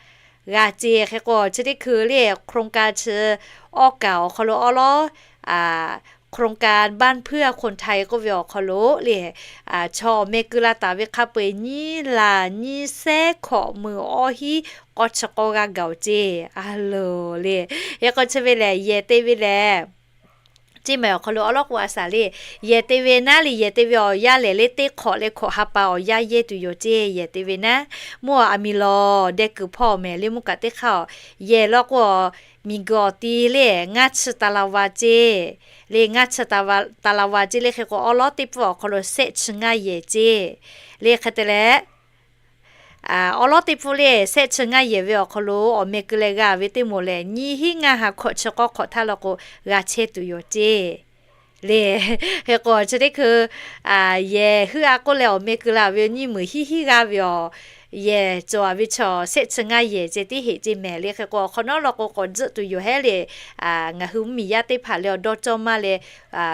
g'aˇ ceˇ. Hk'e k'o, chi teˇ hkui le โครงการ chi awˇ kaˍ awˬ hk'aw lo awˉ lawˉ, โครงการ บ้านเพื่อคนไทย k'oˆ ve awˬ hk'aw lo le, chaw awˬ meh keu la taˍ ve hk'a peu-eˬ nyiˇ laˬ nyiˇ sehˉ hkawꞈ meunˍ awˇ hiˉ k'awˇ chi k'awˇ g'aˇ gaˬ-oˬ ceˇ. A loˬ le, hk'e k'o chi ve lehˬ yehˬ te ve lehˬ, ceˇ maˬ awˬ hk'aw lo awˉ lawˉ k'o a shaˍ le, yehˬ te ve naˉ le, yehˬ te ve awˬ yanˇ lehˬ le, teˇ hk'awꞈ leh hkawꞈ ha pa awˬ yanˇ yehˇ tuˬ yoˬ ceˇ. Yehˬ te ve naˉ, mvuhˇ aˬ, aˬ miˍ lawˬ deh kuiˬ hpawˇ mehˍ le, mvuhˇ kaꞈ teˇ hk'aˇ-oˬ. Yehˬ law k'o, miˬguiˬ awˬ ti le ngaˇ chi taˍ la va ceˇ. Le ngaˇ chi taˍ la va ceˇ le. Hk'e k'o, awˉ lawˉ teˇ pfuhˇ awˬ hk'aw lo sehˆ chi ngaˇ yehˬ ceˇ. Le hk'e te leh, awˉ lawˉ teˇ pfuhˇ le sehˆ chi ngaˇ yehˬ ve awˬ hk'aw lo awˬ meh keu leh g'a ve teˇ moˍ lehˬ, nyiˇ hiˉ ngaˇ ha hkawꞈ chi k'awˇ hk'awꞈ htaˇ law k'o, g'a chehˇ tuˬ yoˬ ceˇ. Le, hk'e k'o chi teˇ hkui yehˬ heuˆ-a k'oˆ leh awˬ meh keu la ve nyiˇ meunˍ hiˉ hiˉ g'aˇ ve awˬ yehˬ cawˬ-a ve chaw shehˆ chi ngaˇ yehˬ ceh tiˉ heꞈ ceˇ mehˍ le. Hk'e k'o, awˬ hk'awꞈ nawˉ law k'o k'awꞈ tzuhˆ tuˬ yoˬ hehˉ le. Ngaˬ hui mvuhˇmiˬ yaˇ teˇ hpaˍ leh awˬ dawˇ cawˇ maˇ leh,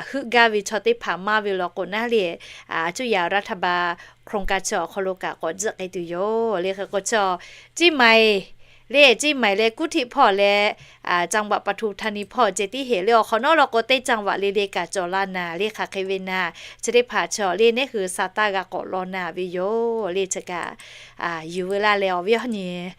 heuˆ gaˇ ve chaw teˇ hpaˍ maˇ ve law k'o naˉ le, အစိုးရ รัฐบาล โครงการ chi awˬ hk'aw lo kaꞈ k'awꞈ tzuhˆ k'ai tuˬ yoˬ le. Hk'e k'o, chi เชียงใหม่ le, เชียงใหม่ leh Kuˉhtiˆ hpawˇ leh Caˇ vaꞈ pa htu htaˇ ni hpawˇ ceh tiˉ heꞈ le. Awˬ hk'awꞈ nawˉ law k'o, teˇ caˇ vaꞈ le le kaꞈ cawˬ la naˍ le. Hk'aˬ hk'e ve naˍ, chi teˇ hpaˍ chaw le neˉ hui sa taˇ g'a k'awꞈ law naˍ ve yoˬ le. Chi kaꞈ yuˬ veu laˇ leh, awˬ viˉ awˬ nyi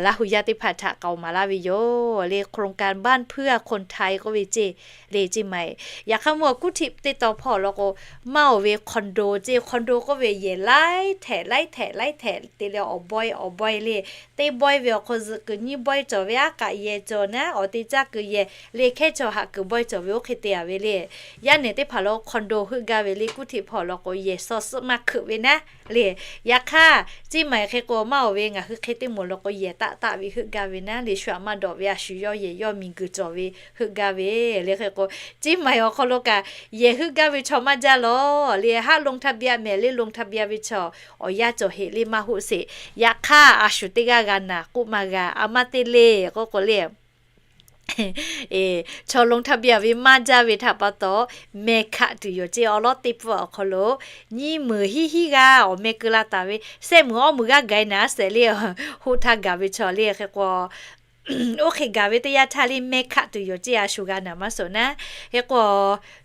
Laˇ hu yaˇ teˇ hpaˍ htaꞈ k'aoˍ maˍ laˇ ve yoˬ le. โครงการบ้านเพื่อคนไทย k'oˆ ve ceˇ le, เชียงใหม่. Yaꞈ hk'aˇ mvuhˇ Kuˉhtiˆ teˇ taw hpawˇ law k'o, maˇ oˬ ve condo ceˇ. Condo k'oˆ ve yehˬ laiˉ htehꞈ laiˉ htehꞈ laiˉ htehꞈ te leh awˬ bawehˇ awˬ bawehˇ le. Teˇ bawehˇ ve awˬ hk'aw zuhꞈ kuiˬ nyiˇ bawehˇ cawˬ ve, aˉ k'aꞈ yehˬ cawˬ naˉ, awˬ te caˇ kuiˬ yehˬ le, hkehˉ chaw haꞈ kuiˬ bawehˇ cawˬ ve oˇ hk'e te-a ve le. Yaˇ nehˬ teˇ hpaˍ lo condo heuˆ gaˇ ve le. Kuˉhtiˆ hpawˇ law k'o, yehˬ shaw suhˆ maˇ hkeuꞈ ve naˉ le. Yaꞈ hk'aˇ, เชียงใหม่ hk'e k'o, maˇ oˬ ve ngaˬ hui hk'e teˇ moˍ law k'o, yehˬ taˆ taˆ ve heuˆ gaˇ ve naˉ le. Shu aꞈ maˇ dawꞈ ve a shu yawˇ yehˬ yawˇ miˬguiˬ cawˬ ve heuˆ gaˇ ve le. Hk'e k'o, เชียงใหม่ awˬ hk'aw lo kaꞈ yehˬ heuˆ gaˇ ve chaw maˇ jaˇ lawˬ le. Haˉ ลงทะเบียน mehˍ le. ลงทะเบียน ve chaw awˬ yanˇ cawˬ heꞈ le maˇ hoˆ sheˍ. Yaꞈ hk'aˇ, a shu teˇ g'aˇ g'a naˍ k'oˆ maˇ g'a. A maˇ te le k'oˆ k'o le, chaw ลงทะเบียน ve maˇ jaˇ ve htaꞈ pa taw, meh hkaˆ tuˬ yoˬ ceˇ. Awˉ lawˉ teˇ pfuhˇ awˬ hk'aw lo nyiˇ meunˍ hiˉ hiˉ g'aˇ awˬ meh keu la taˍ ve, sehˆ meunˍ awˇ meunˍ g'aˇ gaˬ-e naˍ shehˍ le. Hoˆ htaˇ gaˬ ve chaw le. Hk'e k'o, oˇ hk'e gaˬ ve teˇ yanˇ htaˇ le meh hkaˆ tuˬ yoˬ ceˇ, a shu g'a naˍ maˇ shawˍ naˉ. Hk'e k'o,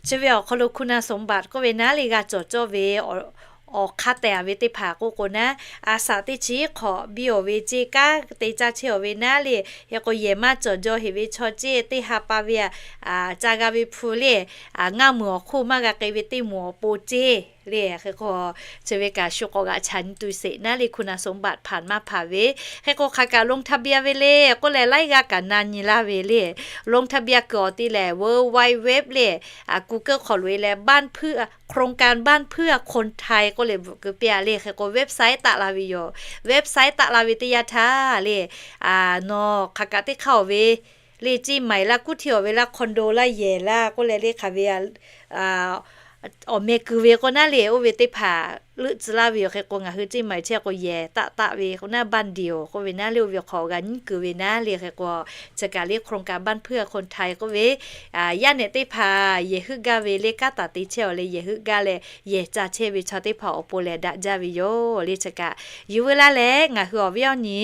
chi ve awˬ hk'aw lo คุณสมบัติ k'oˆ ve naˉ le, g'a cawˬ cawˇ ve awˬ hk'aˇ tehˬ-a ve teˇ hpaˍ k'oˆ k'o naˉ, a shaꞈ teˇ chi hk'awꞈ biˇ-oˬ ve ceˇ, kanˉ te caˇ chehˇ-oˬ ve naˉ le. Hk'e k'o, yehˬ maˇ cawˬ jaw heꞈ ve chaw ceˇ, teˇ ha pa ve a, ca g'a ve hpu le, ngaˇ meunˍ awˬ hk'oˆ maˇ g'a k'ai ve teˇ moˍ awˬ pon ceˇ le. Hk'e k'o, chi ve kaꞈ shu k'awꞈ g'aꞈ chaꞈ nyi tuˬ sheˍ naˉ le, คุณสมบัติ ผ่าน maˇ ผ่าน ve. Hk'e k'o, hk'aˬ kaꞈ ลงทะเบียน ve le k'oˆ leh, laiˉ g'aˇ kaꞈ na nyi laˇ ve le. ลงทะเบียน kuiˬ awˬ te lehˬ, World Wide Web le, Google hk'aw loꞈ-e leh บ้านเพื่อ โครงการบ้านเพื่อคนไทย k'oˆ leh bvuhꞈ keu piˇ-a le. Hk'e k'o, website taˆ la ve yoˬ. Website taˆ la ve teˇ yanˇ htaˇ le, nawˬ hk'aˬ kaꞈ teˇ hk'aˇ-oˬ ve le, เชียงใหม่ laˇ, Kuˉhtiˆ-oˬ ve laˇ, condo laˇ, yehˬ laˇ k'oˆ leh le, hk'aˬ ve awˬ meh keu ve k'o naˉ le, oˇ ve teˇ hpaˍ leuˆ tcuh laˇ ve yoˬ. Hk'e k'o, ngaˬ hui เชียงใหม่ chehˇ k'o, yehˬ taˆ taˆ ve k'o naˉ, บ้านเดียว k'oˆ ve naˉ le, oˇ ve hk'aw g'a nyiˉ keu ve naˉ le. Hk'e k'o, chi kaꞈ le โครงการบ้านเพื่อคนไทย k'oˆ ve, yaˇ nehˬ teˇ hpaˍ yehˬ heuˆ gaˇ ve le, kanˉ taˍ te chehˇ-oˬ leh yehˬ heuˆ gaˇ leh yehˬ ca chehˇ ve chaw teˇ hpaˍ awˬ pon lehˬ daꞈ jaˇ ve yoˬ le. Chi kaꞈ yuˬ veu laˇ leh, ngaˬ hui awˬ viˉ awˬ nyi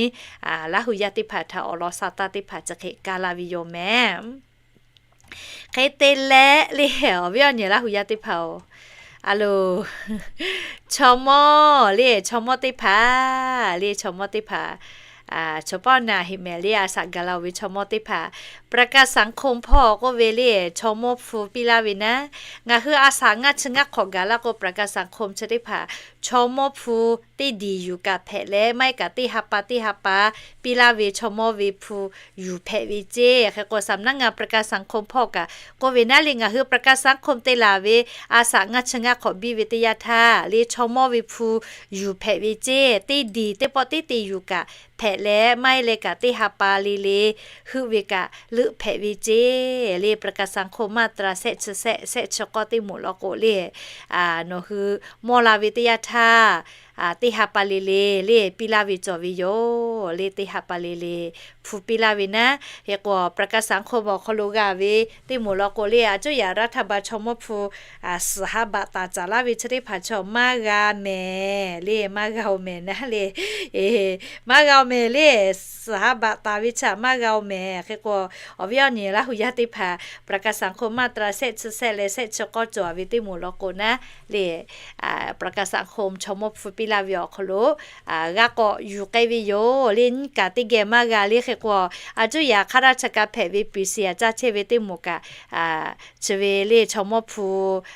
Laˇ hu yaˇ teˇ hpaˍ htaꞈ awˬ lawn sha taˇ teˇ hpaˍ chi hk'e kaˇ laˇ ve yoˬ mehˍ. Hk'e te leh le, awˬ viˉ awˬ nyi Laˇ hu yaˇ teˇ hpaˍ-oˬ, a lo, chaw mawˇ le, chaw mawˇ teˇ hpaˍ le, chaw mawˇ teˇ hpaˍ, chaw paˆ naˬ heꞈ mehˍ le, a shaꞈ gaˬ la-oˬ ve chaw mawˇ teˇ hpaˍ, ประกันสังคม hpawˇ k'oˆ ve le, chaw mawˇ hpu piˇ laˇ ve naˉ, ngaˬ hui a shaꞈ ngaˇ chi ngaˇ hk'awꞈ gaˬ laˇ k'o, ประกันสังคม chi teˇ hpaˍ chaw mawˇ hpu teˇ diˬ yuˬ kaꞈ hpehꞈ leh, maˇ heˆ kaꞈ teˇ ha pa teˇ ha pa piˇ laˇ ve chaw mawˇ ve hpu yuˬ hpehꞈ ve ceˇ. Hk'e k'o, สำนักงานประกันสังคม hpawˇ kaꞈ k'oˆ ve naˉ le, ngaˬ hui ประกันสังคม te laˬ ve a shaꞈ ngaˇ chi ngaˇ hk'awꞈ biˇ ve teˇ yanˇ htaˇ le, chaw mawˇ ve hpu yuˬ hpehꞈ ve ceˇ. Teˇ diˬ teˇ pawˆ teˇ te yuˬ kaꞈ hpehꞈ leh, maˇ heˆ leh kaꞈ teˇ ha pa le le heuˆ ve kaꞈ leuˆ hpehꞈ ve ceˇ le. ประกันสังคม มาตรา shehˆ chi shehˆ, shehˆ chi k'awˇ teˇ moˍ law k'o le, nawˬ hui mawˇ la ve teˇ yanˇ htaˇ, teˇ ha pa le le le piˇ laˇ ve cawˬ ve yoˬ le. Teˇ ha pa le le hpu piˇ laˇ ve naˉ. Hk'e k'o, ประกันสังคม awˬ hk'aw lo g'a ve teˇ moˍ law k'o le, a cuˇ yaꞈ รัฐบาล chaw mawˇ hpu suhˍ ha baꞈ taˍ caˍ laˇ ve chi teˇ hpaˍ chaw maˇ g'a mehˍ le, maˇ g'a-oˬ mehˍ naˉ le, maˇ g'a-oˬ mehˍ le, suhˍ ha baꞈ taˍ ve chi htaꞈ maˇ g'a-oˬ mehˍ. Hk'e k'o, awˬ viˉ awˬ nyi Laˇ hu yaˇ teˇ hpaˍ ประกันสังคม มาตรา shehˆ chi shehˆ leh shehˆ chi k'awˇ cawˬ ve teˇ moˍ law k'o naˉ le, ประกันสังคม chaw mawˇ hpu piˇ laˇ ve awˬ hk'aw lo g'a k'awꞈ yuˬ k'ai ve yoˬ le. Nyiˇ kaꞈ teˇ geh maˇ g'a le. Hk'e k'o, a cuˇ yaꞈ hk'a daˇ chi kaꞈ hpehꞈ ve ปีสี่ a caˇ chehˇ ve teˇ moˍ kaꞈ, chi ve le chaw mawˇ hpu,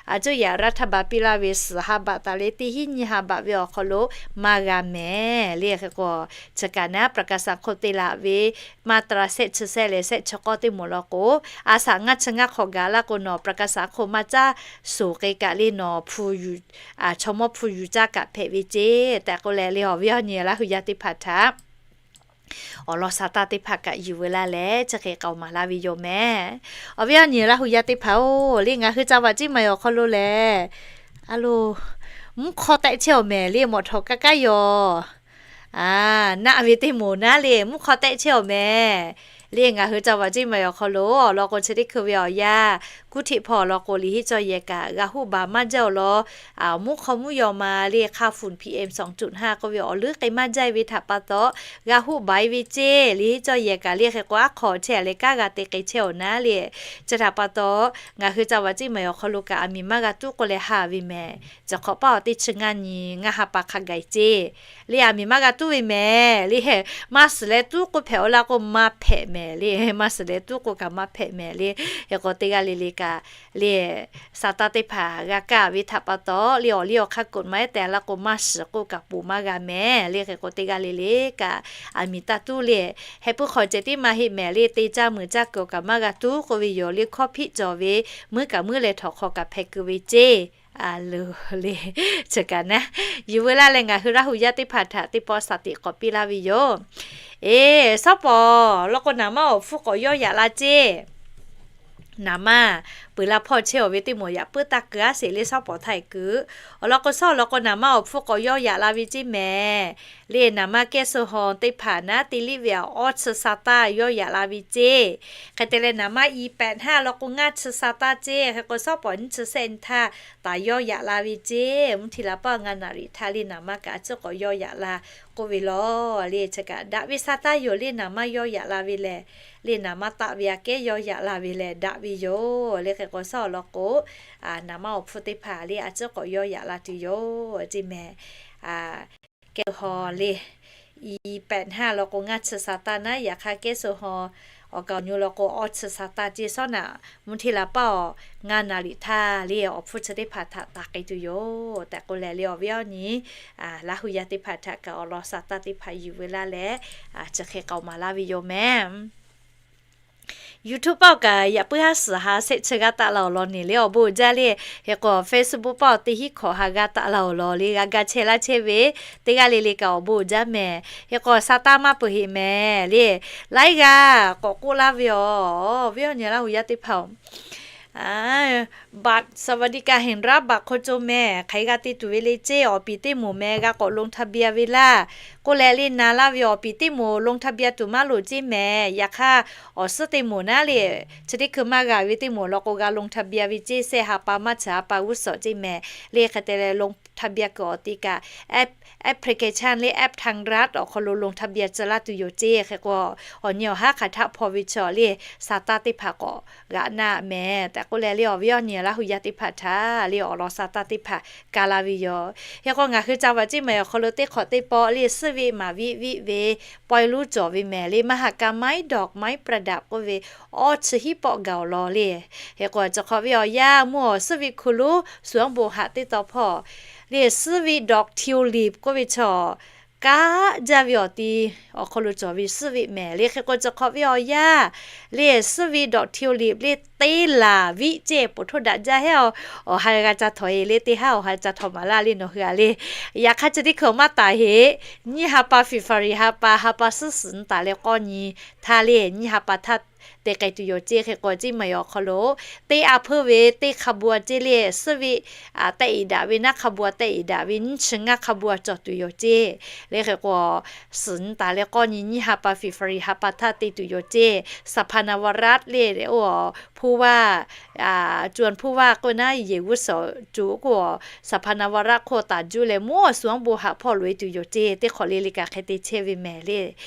a cuˇ yaꞈ รัฐบาล piˇ laˇ ve suhˍ ha baꞈ taˍ leh teˇ hinˉ nyiˇ ha baꞈ ve awˬ hk'aw lo maˇ g'a mehˍ le. Hk'e k'o, chi kaꞈ naˉ ประกันสังคม te laˬ ve มาตรา shehˆ chi shehˆ leh shehˆ chi k'awˇ teˇ moˍ law k'o, a shaꞈ ngaˇ chi ngaˇ hk'awꞈ gaˬ laˇ k'o, nawˬ ประกันสังคม maˇ caˇ suhˍ k'ai kaꞈ le, nawˬ hpu, chaw mawˇ hpu yuˬ caˇ kaꞈ hpehꞈ ve ceˇ tehꞈ k'oˆ leh le, awˬ viˉ awˬ nyi Laˇ hu yaˇ teˇ hpaˍ htaꞈ awˬ lawn sha taˇ teˇ hpaˍ kaꞈ yuˬ veu laˇ leh chi hk'e k'aoˍ maˍ laˇ ve yoˬ mehˍ. Awˬ viˉ awˬ nyi Laˇ hu yaˇ teˇ hpaˍ-oˬ le, ngaˬ hui จังหวัดเชียงใหม่ awˬ hk'aw lo lehˬ, a lo, mvuhˇ hk'awˇ tehˆ chehˇ-oˬ mehˍ le, mawˬ htawꞈ kaˇ kaˉ yoˬ. A, naˆ ve teˇ moˍ naˉ le, mvuhˇ hk'aw tehˆ chehˇ awˬ mehˍ. Le ngaˬ hui ca vaꞈ ceˇ maˬ awˬ hk'aw lo awˬ lawn k'o, chi teˇ hkui ve awˬ yanˇ, kuˇ htiˆ hpawˇ awˬ lawn k'o, liꞈ henˇ cawˇ yehˬ kaꞈ g'a hoˆ baˬ maˇ jaˇ awˬ lawn, mvuhˇ hk'aw mvuhˇ yaw ma le hk'a funˍ P M sawˍ tuꞈ ha k'oˆ ve awˬ leuˉ k'ai maˇ jaˇ ve htaꞈ pa taw, g'a hoˆ baˬ e ve ceˇ. Liꞈ henˇ cawˇ yehˬ kaꞈ le hk'e k'o, aˉ hk'aw chehˇ a leh kanˉ g'a te k'ai chehˇ awˬ naˉ le. Chi htaꞈ pa taw, ngaˬ hui ca vaꞈ ceˇ maˬ awˬ hk'aw lo kaꞈ aˬ miˍ maˇ g'a tuˉ k'oˆ leh haˍ ve mehˍ. Chi hk'awꞈ paˆ awˬ teˇ chi ngaˇ nyi ngaˇ ha pa hk'a gaˬ e ceˇ. Le aˬ miˍ maˇ g'a tuˉ ve mehˍ le. Maˇ shiˍ leh tuˉ k'oˆ hpehꞈ-o laˇ k'o maˇ hpehꞈ mehˍ le. Maˇ shiˍ leh tuˉ k'oˆ kaꞈ maˇ hpehꞈ mehˍ le. Hk'e k'o teˇ g'aˇ le le kaꞈ le, sa taˇ teˇ hpaˍ g'a kaˇ ve htaꞈ pa taw le, awˬ liˇ awˬ hk'aˇ กฎหมาย tehꞈ laˇ k'o maˇ shiˍ k'oˆ kaꞈ ponˬ maˇ g'a mehˍ le. Hk'e k'o teˇ g'aˇ le le kaꞈ aˬ miˍ taˇ tuˉ le. Heh puiˉ hk'aw ceh tiˉ maˇ heˆ mehˍ le, te caˇ muiˬ caˇ kuiˬ kaꞈ maˇ g'a tuˉ k'oˆ ve yoˬ le. Hkawˇ hpiˆ cawˬ ve, muiˉ kaꞈ muiˉ leh htawnˍ hk'aw kaꞈ hpehꞈ keu ve ceˇ. A loˬ le, chi kaꞈ naˉ yuˬ veu laˇ leh ngaˬ hui Laˇ huˍ yaˇ teˇ hpaˍ htaꞈ teˇ pawˆ shaˍ tiꞈ k'awꞈ piˇ laˇ ve yoˬ. Eˬ, shawˉ pawˍ law k'o, naˍ manˇ awˬ hpfuhˇ k'awꞈ yawˇ yaꞈ la ceˇ. Naˍ manˇ peuˬ la hpawˇ chehˇ awˬ ve teˇ moˍ yaꞈ puiˉ taˇ keu aˉ sheˍ le, shawˉ pawˍ htaˇ e keu. Awˬ lawn k'o, shawˉ law k'o naˍ manˇ awˬ hpfuhˇ k'awꞈ yawˇ yaꞈ la ve ceˇ mehˍ. Le naˍ manˇ kehˉ suh haw teˇ hpaˍ naˉ te liˇ ve awˬ awˇ chi sa taˇ yawˇ yaꞈ la ve ceˇ. Hk'e te leh naˍ manˇ i pehꞈ haˇ law k'o ngaˇ chi sa taˇ ceˇ. Hk'e k'o shawˉ pawˍ nyiˇ chi sehˆ nyi htaˇ taˍ yawˇ yaꞈ la ve ceˇ. Mvuhˇ hti la paˇ ngaˇ naˍ riˍ htaˇ le naˍ manˇ kaꞈ a ciˉ k'awꞈ yawˇ yaꞈ la k'oˆ ve law le. Chi kaꞈ daꞈ ve sa taˇ yoˬ le, naˍ manˇ yawˇ yaꞈ la ve lehˬ, le naˍ manˇ taˆ ve aꞈ kehˉ yawˇ yaꞈ la ve lehˬ daꞈ ve yoˬ le. Hk'e k'o shawˉ awˬ lawn k'o, naˍ manˇ awˬ hpfuhˇ teˇ hpaˍ le a ciˉ k'awꞈ yawˇ yaꞈ la tuˬ yoˬ ceˇ mehˍ. Kehˉ suh haw le, i pehꞈ haˇ law k'o ngaˇ chi sa taˇ naˉ, yaꞈ hk'aˇ kehˉ suh haw awˬ kaˍ awˬ nyi law k'o awˇ chi sa taˇ ceˇ. Shawˉ naꞈ mvuhˇ hti la paˇ awˬ ngaˇ naˍ riˍ htaˇ le awˬ hpfuhˇ chi teˇ hpaˍ htaꞈ taˍ k'ai tuˬ yoˬ tehꞈ k'oˆ leh le, awˬ viˉ awˬ nyi Laˇ huˍ yaˇ teˇ hpaˍ htaꞈ kaꞈ awˬ lawn sa taˇ teˇ hpaˍ yuˬ veu laˇ leh, chi hk'e k'aoˍ maˍ laˇ ve yoˬ mehˍ. YouTube paˆ kaꞈ yaꞈ puiˉ haˉ suhˍ ha shehˆ chi g'a taˆ la awˬ lawn neˬ le awˬ bon uiˍ jaˇ le. Hk'e k'o Facebook paˆ awˬ teˇ hinˉ hkawꞈ ha g'a taˆ la awˬ lawn le g'a ga chehˇ laˇ chehˇ ve, teˇ g'aˇ le le kaꞈ awˬ bon uiˍ jaˇ mehˍ. Hk'e k'o sa taˇ maˇ peuˬ heꞈ mehˍ le, laiˉ g'aˇ k'awꞈ k'oˆ laˇ ve yoˬ. Awˬ viˉ awˬ nyi Laˇ huˍ yaˇ teˇ hpaˍ-oˬ, บัตรสวัสดิการแห่งรัฐ บัตรคนจน mehˍ hk'aˬ hk'e g'a te tuˬ ve le ceˇ. Awˬ piˍ teˇ moˍ mehˍ g'a k'awꞈ ลงทะเบียน ve laˇ k'oˆ leh le na laˇ ve, awˬ piˍ teˇ moˍ ลงทะเบียน tuˬ maˇ loˍ ceˇ mehˍ. Yaꞈ hk'aˇ awˬ suhˉ teˇ moˍ naˉ le, chi teˇ hkui maˇ g'a ve teˇ moˍ law k'o g'a ลงทะเบียน ve ceˇ. Sehˆ ha pa maˇ chi ha pa g'uˇ suhˍ ceˇ mehˍ. Le hk'e te leh ลงทะเบียน kuiˬ awˬ te kaꞈ application le แอปทางรัฐ awˬ hk'aw lo ลงทะเบียน tcuh laˇ tuˬ yoˬ ceˇ. Hk'e k'o awˬ nyi awˬ haˉ hk'aˬ htaˆ hpaw ve chaw le sa taˇ teˇ hpaˍ k'awꞈ g'aꞈ naˆ mehˍ tehꞈ k'oˆ leh le, awˬ viˉ awˬ nyi Laˇ huˍ yaˇ teˇ hpaˍ htaꞈ le awˬ lawn sa taˇ teˇ hpaˍ ka laˇ ve yoˬ. Hk'e k'o ngaˬ hui ca vaꞈ ceˇ mehˍ awˬ hk'aw lo teˇ hk'awꞈ teˇ pawˆ le suhˉ veˆ maˍ viˆ viˆ ve ปอยล์รูท cawˬ ve mehˍ le, มหกรรมไม้ดอกไม้ประดับ k'oˆ ve awˇ chi hiˉ pawˆ gaˬ awˬ lawn le. Hk'e k'o chi hk'awꞈ ve awˬ yanˇ mvuhˇ awˬ suhˉ veˆ hku lonˉ suhˍ anˉ bon haꞈ teˇ taw hpawˇ le suhˉ veˆ ดอกทิวลิป k'oˆ ve chaw kaˆ jaˇ ve awˬ ti awˬ hk'aw lo cawˬ ve suhˉ veˆ mehˍ le. Hk'e k'o chi hk'awꞈ ve awˬ yanˇ le suhˉ veˆ ดอกทิวลิป le teˇ laˬ viˆ ceˇ poˬ htoˇ daꞈ jaˇ heˆ. Awˬ ha g'a ca htawnˍ e le, teˇ haˉ awˬ ha ca htawnˍ maˍ laˇ le nawˬ hui a le. Yaꞈ hk'aˇ chi teˇ hkui maˇ taˍ heˆ. Nyiˇ ha pa February ha pa, ha pa suhˉ suhˍ nyi taˍ leh k'awˇ nyi htaˇ le nyiˇ ha pa htaˇ te k'ai tuˬ yoˬ ceˇ. Hk'e k'o ceˇ mehˍ awˬ hk'aw lo teˇ a hpeuˇ ve teˇ hk'a bu a ceˇ le suhˉ veˆ tehꞈ iˍ daꞈ ve naˉ hk'a bu a tehꞈ iˍ daꞈ ve nyiˇ chi ngaˇ hk'a bu a cawˬ tuˬ yoˬ ceˇ. Le hk'e k'o suhˍ nyi taˍ leh k'awˇ nyi nyiˇ ha pa February ha pa htaˇ te tuˬ yoˬ ceˇ. สถาปนาวัตร le oˇ hpu vaˇ, จวน hpu vaˇ k'oˆ ve naˉ, yehˬ g'uˇ suhˍ co k'o สถาปนาวัตร hk'oˆ taˍ juˇ leh mvuhˇ awˬ suhˍ anˉ bon haꞈ hpawˇ loꞈ e tuˬ yoˬ ceˇ. Teˇ hk'awꞈ le le kaꞈ hk'e te chehˇ ve mehˍ le.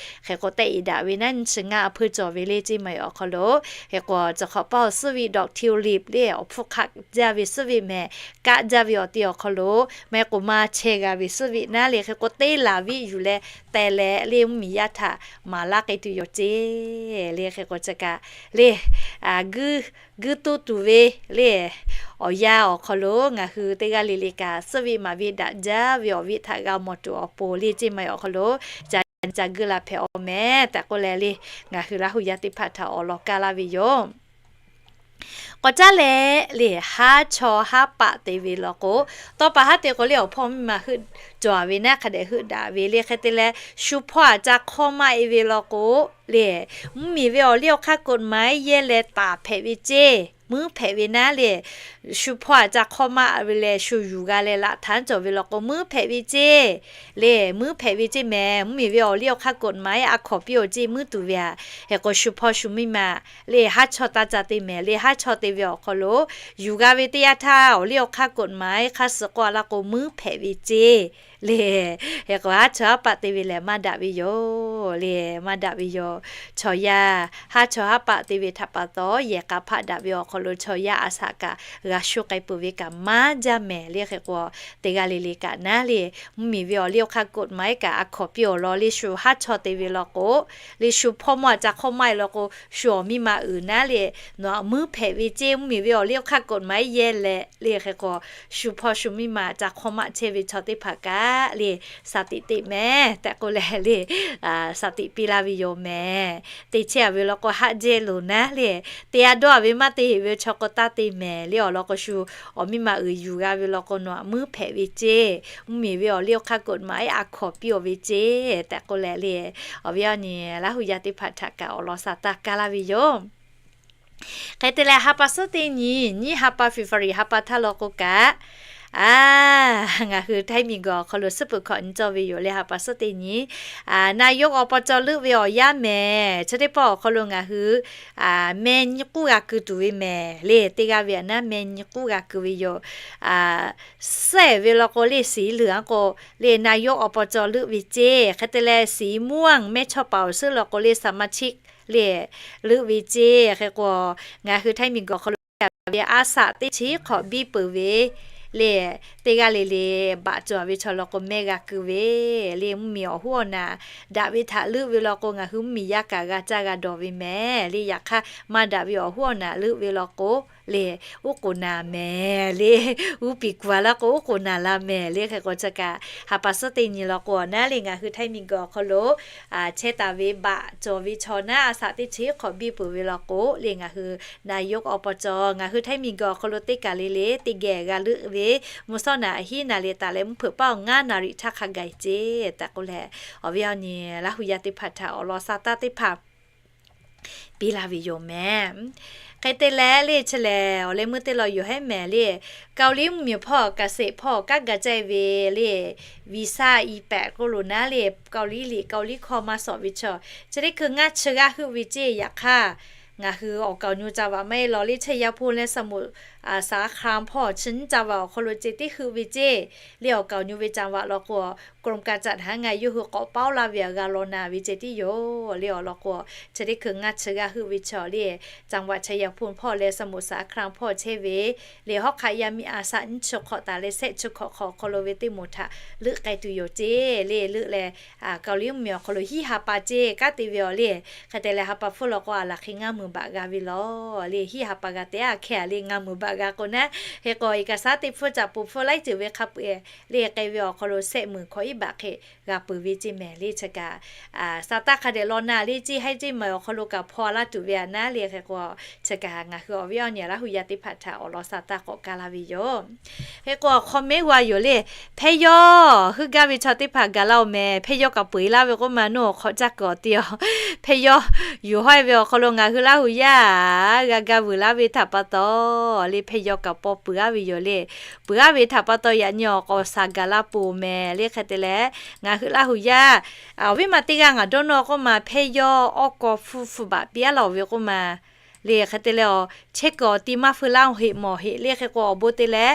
Hk'e k'o tehꞈ iˍ daꞈ ve naˉ nyiˇ chi ngaˇ a hpeuˇ cawˬ ve le ceˇ mehˍ awˬ hk'aw lo. Hk'e k'o chi hk'awꞈ paˇ awˬ suhˉ veˆ ดอกทิวลิป le awˬ hpfuhˇ hk'aˆ jaˇ ve suhˉ veˆ mehˍ, kaˆ jaˇ ve awˬ ti awˬ hk'aw lo mehˍ k'o maˇ chehˇ g'a ve suhˉ veˆ naˉ le. Hk'e k'o teˇ laˬ viˆ yuˬ leh teh leh le mvuhˇmiˬ yaˇ htaꞈ maˍ laˇ k'ai tuˬ yoˬ ceˇ. Le hk'e k'o chi kaꞈ le guiˇ tuˇ tuˬ ve le awˬ yanˇ awˬ hk'aw lo ngaˬ hui teˇ g'aˇ le le kaꞈ suhˉ veˆ maˍ ve daꞈ jaˇ ve awˬ viˆ htaꞈ g'a mawˬ tuˬ awˬ pon le ceˇ mehˍ awˬ hk'aw lo ca nyi ca guiˇ la hpehꞈ awˬ mehˍ tehꞈ k'oˆ leh le ngaˬ hui Laˇ huˍ yaˇ teˇ hpaˍ htaꞈ awˬ lawn kaˇ laˇ ve yoˬ. K'awꞈ caˉ leh le haˉ chaw haˉ paˆ te ve law k'o, tawˇ pa haˉ te k'o le awˬ hpawˇ mvuhˇmiˬ ma heuˆ cawˬ ve naˉ hk'a dehꞈ heuˆ daꞈ ve le. Hk'e te leh shu hpawˇ aꞈ ca hk'awˇ maˇ e ve law k'o le, mvuhˇmiˬ ve awˬ liˇ awˬ hk'aˇ กฎหมาย yehˇ leh taˍ hpehꞈ ve ceˇ. muiˉ hpehꞈ ve naˉ le. Shu hpawˇ aꞈ ca hk'awˇ maˆ ve leh shu yuˬ g'a leh laꞈ htaꞈ cawˬ ve law k'o, muiˉ hpehꞈ ve ceˇ le. Muiˉ hpehꞈ ve ceˇ mehˍ. Mvuhˇmiˬ ve awˬ liˇ awˬ hk'aˇ กฎหมาย a hkawꞈ piˇ awˬ ceˇ muiˉ tuˬ ve aꞈ. Hk'e k'o, shu hpawˇ shu miˇ ma le haˉ chawˇ taˇ ca te mehˍ le. Haˉ chawˇ te ve awˬ hk'aw lo yuˬ g'a ve teˇ yanˇ htaˇ, awˬ liˇ awˬ hk'aˇ กฎหมาย hk'a suhˍ k'oˆ a laˇ k'o, muiˉ hpehꞈ ve ceˇ le. Hk'e k'o, haˉ chawˇ haˉ paˆ te ve lehˬ maˇ daꞈ ve yoˬ le. Maˇ daꞈ ve yoˬ. Chaw yaˇ haˉ chawˇ haˉ paˆ te ve htaꞈ pa taw, yehˬ k'a hpaˆ daꞈ ve awˬ hk'aw lo chaw yaˇ a shaꞈ kaꞈ g'a shu k'ai peuˬ ve kaꞈ maˇ jaˇ mehˍ le. Hk'e k'o, teˇ g'aˇ le le kaꞈ naˉ le, mvuhˇmiˬ ve awˬ liˇ awˬ hk'aˇ กฎหมาย kaꞈ a hkawꞈ piˇ awˬ lawn le, shu haˉ chawˇ te ve law k'o, le shu hpawˇ mawˇ aꞈ ca hk'awˇ maˆ e law k'o, shu awˬ miˇ ma uiˍ naˉ le, nawˬ aꞈ muiˉ hpehꞈ ve ceˇ. Mvuhˇmiˬ ve awˬ liˇ awˬ hk'aˇ กฎหมาย yehˇ leh le. Hk'e k'o, shu hpawˇ shu miˇ ma aꞈ ca hk'awˇ maˆ chehˇ ve chaw teˇ hpaˍ kaꞈ le, shaˍ tiꞈ teꞈ mehˍ tehꞈ k'oˆ leh le, shaˍ tiꞈ piˇ laˇ ve yoˬ mehˍ. Te chehˇ a ve law k'o, haˆ jehˇ loˍ naˉ le, te a dawˇ a ve maˇ te heꞈ ve chaw k'o taˇ te mehˍ le. Awˬ lawn k'o, shu awˬ miˇ ma uiˍ yuˬ g'a ve law k'o, nawˬ aꞈ muiˉ hpehꞈ ve ceˇ. Mvuhˇmiˬ ve awˬ liˇ awˬ hk'aˇ กฎหมาย a hkawꞈ piˇ awˬ ve ceˇ tehꞈ k'oˆ leh le, awˬ viˉ awˬ nyi Laˇ huˍ yaˇ teˇ hpaˍ htaꞈ kaꞈ awˬ lawn sha taˇ kaˇ laˇ ve yoˬ. Hk'e te leh, ha pa suhˉ teˇ nyi, nyiˇ ha pa February ha pa htaˇ law k'o kaꞈ, a, ngaˬ hui Htaiˇ miˬguiˬ awˬ hk'aw lo suhˉ peuˬ hkawꞈ nyi cawˇ ve yoˬ le. Ha pa suhˉ teˇ nyi, นายก อบจ. leuˆ ve awˬ yanˇ mehˍ. Chi teˇ pawˆ awˬ hk'aw lo ngaˬ hui meh nyi k'uˉ g'a keu tuˬ ve mehˍ le. Teˇ g'aˇ ve aꞈ naˉ meh nyi k'uˉ g'a keu ve yoˬ. Suhˉ ve law k'o le, สีเหลือง k'o le, นายก อบจ. leuˆ ve ceˇ. Hk'e te leh, สีม่วง mehˇ chawˇ paˍ awˬ suhˉ law k'o le, สมาชิก le, leuˆ ve ceˇ. Hk'e k'o, ngaˬ hui Htaiˇ miˬguiˬ awˬ hk'aw lo ve a shaꞈ teˇ chi hk'awꞈ biˇ peuˬ ve le, teˇ g'aˇ le le baꞈ cawˬ ve chaw law k'o, meh g'a keu ve le. Mvuhˇmiˬ awˬ hoˉ awˬ naˍ daꞈ ve htaꞈ leuˆ ve law k'o, ngaˬ hui mvuhˇmiˬ yaˇ kaꞈ g'a caˇ g'a dawˬ ve mehˍ le. Yaꞈ hk'aˇ, maˇ daꞈ ve awˬ hoˉ awˬ naˍ leuˆ ve law k'o le, uˉ k'oˍ naˍ mehˍ le. Uˉ piˍ kuˬ a laˇ k'o, uˉ k'oˍ naˍ la mehˍ le. Hk'e k'o, chi kaꞈ ha pa suhˉ teˇ nyi law k'o, awˬ naˉ le ngaˬ hui Htaiˇ miˬguiˬ awˬ hk'aw lo chehˇ taˍ ve baꞈ cawˬ ve chaw naˉ a shaꞈ teˇ chi hk'awꞈ biˇ peuˬ ve law k'o le, ngaˬ hui นายก อบจ. ngaˬ hui Htaiˇ miˬguiˬ awˬ hk'aw lo teˇ kaˬ le le teˇ geh g'a leuˆ ve, mvuhˇ shawˉ naꞈ hiˉ naˍ le taˍ leh mvuhˇ hpeuꞈ paˆ awˬ ngaˇ naˍ riˍ htaˇ hk'a gaˬ ceˇ tehꞈ k'oˆ leh, awˬ viˉ awˬ nyi Laˇ huˍ yaˇ teˇ hpaˍ htaꞈ awˬ lawn sha taˇ teˇ hpaˍ piˇ laˇ ve yoˬ mehˍ. Hk'e te leh le, chi lehˬ awˬ leh meuˇ teˇ law yoˬ hehˉ mehˍ le. Kaoˍliˇ mvuhˇmiˬ hpawˇ เกษตร hpawˇ kanˉ ga caˇ ve le, วีซ่า อีแปด k'oˆ lo naˉ le, Kaoˍliˇ liꞈ Kaoˍliˇ hkawˇ maˇ shawˍ ve chaw, chi teˇ hkui ngaˇ chi g'aˇ heuˆ ve ceˇ. Yaꞈ hk'aˇ, ngaˬ hui awˬ kaoˬ nyo ca vaꞈ maˇ heˆ law le, ชัยภูมิ leh สมุทรสาคร hpawˇ chi nyiˇ ca vaꞈ awˬ hk'aw lo ceh tiˉ heuˆ ve ceˇ. Le awˬ kaoˬ nyo ve ca vaꞈ law k'o, กรมการจัดหางาน yawˇ hui k'awꞈ paoˇ laˇ ve aꞈ g'a law na ve ceh tiˉ yoˬ le. Awˬ lawn k'o, chi teˇ hkui ngaˇ chi g'aˇ heuˆ ve chaw le, จังหวัดชัยภูมิ hpawˇ leh สมุทรสาคร hpawˇ chehˇ ve le, hawˉ hk'aˆ yaˇ miˇ a shaꞈ nyiˇ chi hk'awꞈ taˍ leh shehˆ chi hk'awꞈ hk'awꞈ awˬ hk'aw lo ve teˇ moˍ htaꞈ leuˆ k'ai tuˬ yoˬ ceˇ le. Leuˆ leh, Kaoˍliˇ mvuhˇmiˬ awˬ hk'aw lo hiˉ ha pa ceˇ kanˉ te ve awˬ le. Hk'e te leh ha pa hpfuhˇ law k'o, aˬ laˬ hk'e ngaˇ meunˍ baꞈ g'a ve law le. Hiˉ ha pa g'a te a hkeh a le ngaˇ meunˍ baꞈ g'a k'o naˉ. Hk'e k'o, เอกสาร teˇ hpfuhˇ caꞈ poˬ hpfuhˇ laiˉ ceuˬ ve hk'a peu-eˬ le k'ai ve awˬ hk'aw lo shehˆ meunˍ hkawꞈ iˉ baꞈ hk'e g'a peuˬ ve ceˇ mehˍ le. Chi kaꞈ, shaˍ taˇ hk'a dehꞈ law na le, ceˇ haiˉ ceˇ maˬ awˬ hk'aw lo kaꞈ hpaw laˇ tuˬ ve aꞈ naˉ le. Hk'e k'o, chi kaꞈ ngaˬ hui awˬ viˉ awˬ nyi Laˇ huˍ yaˇ teˇ hpaˍ htaꞈ awˬ lawn sha taˇ k'awꞈ kaˇ laˇ ve yoˬ. Hk'e k'o, awˬ hk'aw mehˉ g'a yoˬ le, แพร่ยอด heuˆ gaˇ ve chaw teˇ hpaˍ gaˬ laˇ oˬ mehˍ. แพร่ยอด kaꞈ peu-eˬ laˇ ve k'oˆ ma, nawˬ awˬ hk'awꞈ caˇ kuiˬ awˬ te a. แพร่ยอด yuˬ hawehˇ ve awˬ hk'aw lo ngaˬ hui Laˇ huˍ yaˇ g'a ga vuiˬ laˇ ve htaꞈ pa taw le, แพร่ยอด kaꞈ paw peuˬ aˉ ve yoˬ le. Peuˬ aˉ ve htaꞈ pa taw yaꞈ nyi awˬ k'awꞈ shaˍ gaˬ la peuˬ mehˍ le. Hk'e te leh, ngaˬ hui Laˇ huˍ yaˇ awˬ viˉ ma teˇ g'aˇ ngaˬ dawˇ nawˇ k'oˆ ma, แพร่ยอด awˉ kaw hpfuhˇ hpfuhˇ baꞈ piˇ aˉ laˇ oˬ ve k'oˆ ma le. Hk'e te leh, chehˇ kuiˬ awˬ ti maˇ feu laˇ heꞈ mawˬ heꞈ le. Hk'e k'o, awˬ bon te leh,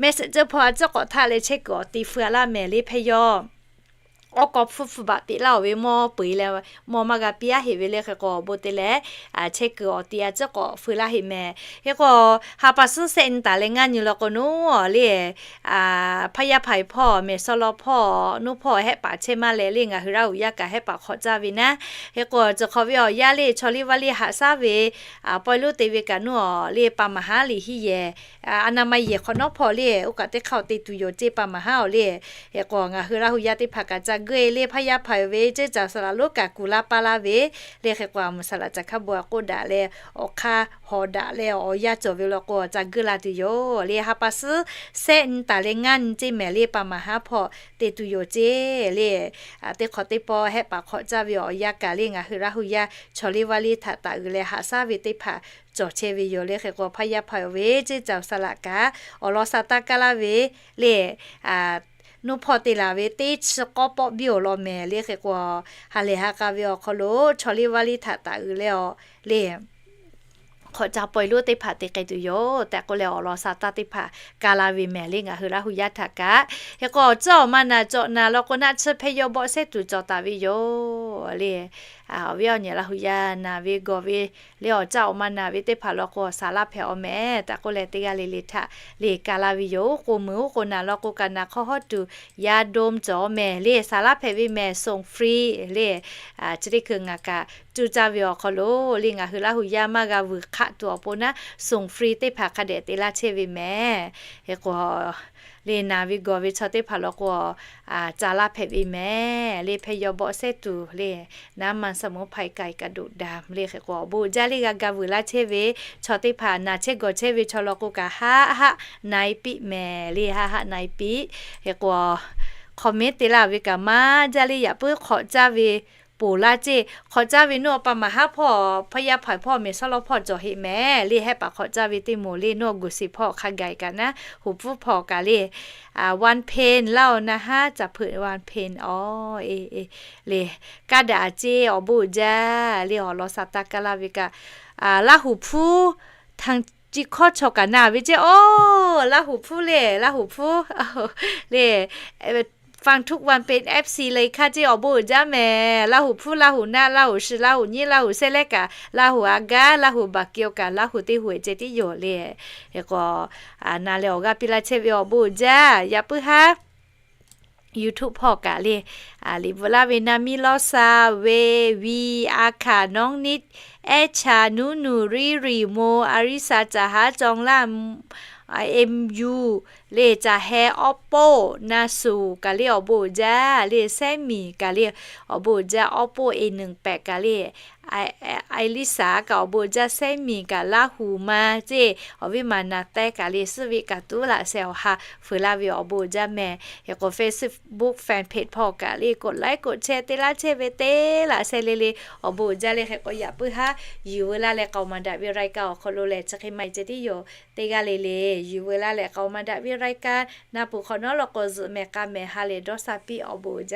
mehˆ shehˍ ceuˇ hpaw a ceuˇ k'awꞈ htaˆ leh chehˇ kuiˬ awˬ ti feu a laˇ mehˍ le. แพร่ยอด awˉ kaw hpfuhˇ hpfuhˇ baꞈ piˇ laˇ oˬ ve mawˇ peu-eˬ leh, mawˇ maˇ g'a piˇ aˉ heꞈ ve le. Hk'e k'o, awˬ bon te leh, chehˇ kuiˬ awˬ ti a ceuˇ k'awꞈ feu laˇ heꞈ mehˍ. Hk'e k'o, ha pa suhˉ shehˆ nyi taˍ leh ngaˇ nyi law k'o, nawˬ le, hpaˇ yaˇ hpaˍ hpawˇ, mehˬ shaw law hpawˇ, nawˬ hpawˇ hehˆ paˍ chehˇ maˇ leh le, ngaˬ hui Laˇ huˍ yaˇ kaꞈ hehˆ paˍ hk'awꞈ caˇ ve naˉ. Hk'e k'o, ceuˬ hk'aw ve awˬ yaˇ le, chaw liˇ vaˇ liˇ haꞈ shaˉ ve, pawehˇ lonˉ te ve kaꞈ nawˬ le, pa maˍ haˉ liꞈ hiˉ yehˬ, a na ma yehˬ hk'awꞈ nawˉ hpawˇ le, oˇ kaꞈ teˇ hk'aˇ awˬ te tuˬ yoˬ ceˇ, pa maˍ haˉ awˬ le. Hk'e k'o, ngaˬ hui Laˇ huˍ yaˇ teˇ hpaˍ kaꞈ ca geuˇ e le hpaˇ yaˇ hpaˍ ve ceˇ caˬ saˍ laꞈ lonˉ kaꞈ kuˬ laˇ paˇ laˇ ve le. Hk'e k'o, a muˍ saˍ laꞈ caˬ hk'a bon a k'oˆ daꞈ leh, awˬ hk'aˇ hawˍ daꞈ leh awˬ yanˇ cawˬ ve law k'o, ca geuˇ la tuˬ yoˬ le. Ha pa suhˉ sehˆ nyi taˍ leh ngaˇ nyi ceˇ mehˍ le, pa maˍ haˉ hpawˇ te tuˬ yoˬ ceˇ le. Teˇ hk'awꞈ teˇ pawˆ hehˆ paˍ hk'awꞈ caˇ ve awˬ yanˇ kaꞈ le, ngaˬ hui Laˇ hu yaˇ chaw liˇ vaˇ liˇ htaꞈ taˍ uiˍ leh haꞈ shaˉ ve teˇ hpaˍ cawˬ chehˇ ve yoˬ le. Hk'e k'o, hpaˇ yaˇ hpaˍ ve ceˇ caˬ saˍ laꞈ kaꞈ awˬ lawn sha taˇ kaˇ laˇ ve le. Nuˇ hpawˇ te laˬ ve teˇ chi k'awˇ pawˆ biˇ awˬ lawn mehˍ le. Hk'e k'o, ha lehˬ ha k'a ve awˬ hk'aw lo chaw liˇ vaˇ liˇ htaꞈ taˍ uiˍ leh awˬ le hk'awꞈ ca paw e lonˉ teˇ hpaˍ te k'ai tuˬ yoˬ tehꞈ k'oˆ leh, awˬ lawn sha taˇ teˇ hpaˍ ka la ve mehˍ le, ngaˬ hui Laˇ hu yaˇ htaꞈ kaꞈ. Hk'e k'o, awˬ tcuhˉ awˬ ma naˍ cawꞈ naˍ law k'o, naˆ tsuhˇ hpehˇ yaw bawˆ sehˉ tuˬ cawˬ taˍ ve yoˬ le. Awˬ viˉ awˬ nyi Laˇ hu yaˇ naˍ ve gawˬ ve le, awˬ caˇ awˬ ma naˍ ve teˇ hpaˍ law k'o, saˍ laˇ hpehꞈ awˬ mehˍ tehꞈ k'oˆ leh, teˇ g'aˇ le le htaꞈ le ka la ve yoˬ. K'o meuꞈ oˉ k'o naˍ law k'o kaꞈ, naˍ hk'aw hawˉ tuˬ yaˇ dom cawˬ mehˍ le, saˍ laˇ hpehꞈ ve mehˍ, ส่งฟรี le. Chi teˇ hkui ngaˬ kaꞈ cuˇ caˇ ve awˬ hk'aw lo le, ngaˬ hui Laˇ hu yaˇ maˇ g'a vuiˬ hk'aˆ tuˬ awˬ pon naˉ ส่งฟรี teˇ hpaˍ hk'a dehꞈ te laˇ chehˇ ve mehˍ. Hk'e k'o, le naˍ ve gawˬ ve chaw teˇ hpaˍ law k'o, ca laˇ hpehꞈ ve mehˍ le, hpehˇ yaw bawˆ sehˉ tuˬ le, น้ำมันสมุนไพร ไก่กระดูกดำ le. Hk'e k'o, awˬ bon uiˍ jaˇ le, g'a ga vuiˬ laˇ chehˇ ve chaw teˇ hpaˍ, naˬ chehˇ gawˬ chehˇ ve chaw law k'o kaꞈ, haˆ haˆ na e piˆ mehˍ le, haˆ haˆ na e piˆ. Hk'e k'o, comment te laˇ ve kaꞈ maˇ jaˇ le, yaꞈ puiˉ hk'awꞈ caˇ ve ponˬ laˇ ceˇ. Hk'awꞈ caˇ ve nuˇ awˬ pa maˍ haˉ hpawˇ hpaˇ yaˇ hpaˍ hpawˇ mehˍ sawˉ lawˇ hpawˇ cawˬ heˆ mehˍ le, hehˆ paˍ hk'awꞈ caˇ ve teˇ moˍ le, nuˇ awˬ gu siˍ hpawˇ hk'a gaˬ kaꞈ naˉ, huˍ pfuhˇ hpawˇ kaꞈ le, วันเพ็ญ laˇ awˬ naˇ haˉ ca hpeuꞈ วันเพ็ญ awˬ le. Kaˇ daꞈ ceˇ awˬ bon uiˍ jaˇ le, awˬ lawn sha taˇ kaˇ laˇ ve kaꞈ, Laˇ huˍ hpfuhˇ htaꞈ chi hkawˇ chaw kaꞈ na ve ceˇ. Awˬ, Laˇ huˍ hpfuhˇ le, Laˇ huˍ hpfuhˇ le. ฟังทุกวันเป็น เอฟซี เลยค่ะ ceˇ, awˬ bon uiˍ jaˇ mehˍ. Laˇ huˍ hpfuhˇ, Laˇ huˍ naˆ, Laˇ huˍ shi, Laˇ huˍ nyiˉ, Laˇ huˍ sehˉ leh kaꞈ, Laˇ huˍ a gaˇ, Laˇ huˍ baˬ keu kaꞈ, Laˇ huˍ teˇ huˍ e ceh tiˉ yoˬ le. Hk'e k'o, na leh awˬ g'aˇ piˇ laˇ chehˇ ve awˬ bon uiˍ jaˇ. Yaꞈ puiˉ haˉ YouTube hpawˇ kaꞈ le, liꞈ bvuhꞈ laˇ ve naˇ miˇ lawˇ sha ve, Viˇ, Aˉ hkaꞈ, Nawˉ niˆ, Ehˉ cha, Nuˇ nuˬ, Riˇ riˬ, Mo, Aˉ riˇ sha, Caˬ haˉ, Cawˇ laˇ, Eˇ yuˬ le, Caˬ heh, Awˉ poˆ, Naˇ suˍ kaꞈ le awˬ bon uiˍ jaˇ le, Sehˉ miˬ kaꞈ le awˬ bon uiˍ jaˇ, Awˉ poˆ เอหนึ่งแปด kaꞈ le, Aˉ liˇ shaˍ kaꞈ awˬ bon uiˍ jaˇ, Sehˉ miˬ kaꞈ Laˇ huˍ ma ceˇ, awˬ viˉ ma naˍ tehˉ kaꞈ le, suhˉ ve kaꞈ tuˉ laꞈ sheh awˬ ha fuiˍ laˇ ve awˬ bon uiˍ jaˇ mehˍ. Hk'e k'o Facebook fan page hpawˇ kaꞈ le กดไลค์ กดแชร์ te laˇ chehˇ ve te laꞈ sheh le le awˬ bon uiˍ jaˇ le. Hk'e k'o yaꞈ puiˉ haˉ yuˬ veu laˇ leh k'aoˍ maˍ daꞈ ve รายการ awˬ hk'aw lo lehˬ chi hk'e maˇ heˆ ceh tiˉ yoˬ. Teˇ g'aˇ le le yuˬ veu laˇ leh k'aoˍ maˍ daꞈ ve รายการ na peuˬ hk'awꞈ nawˉ law k'o zuhꞈ mehˍ k'a mehˍ ha lehˬ dawˇ sha piˇ awˬ bon uiˍ jaˇ.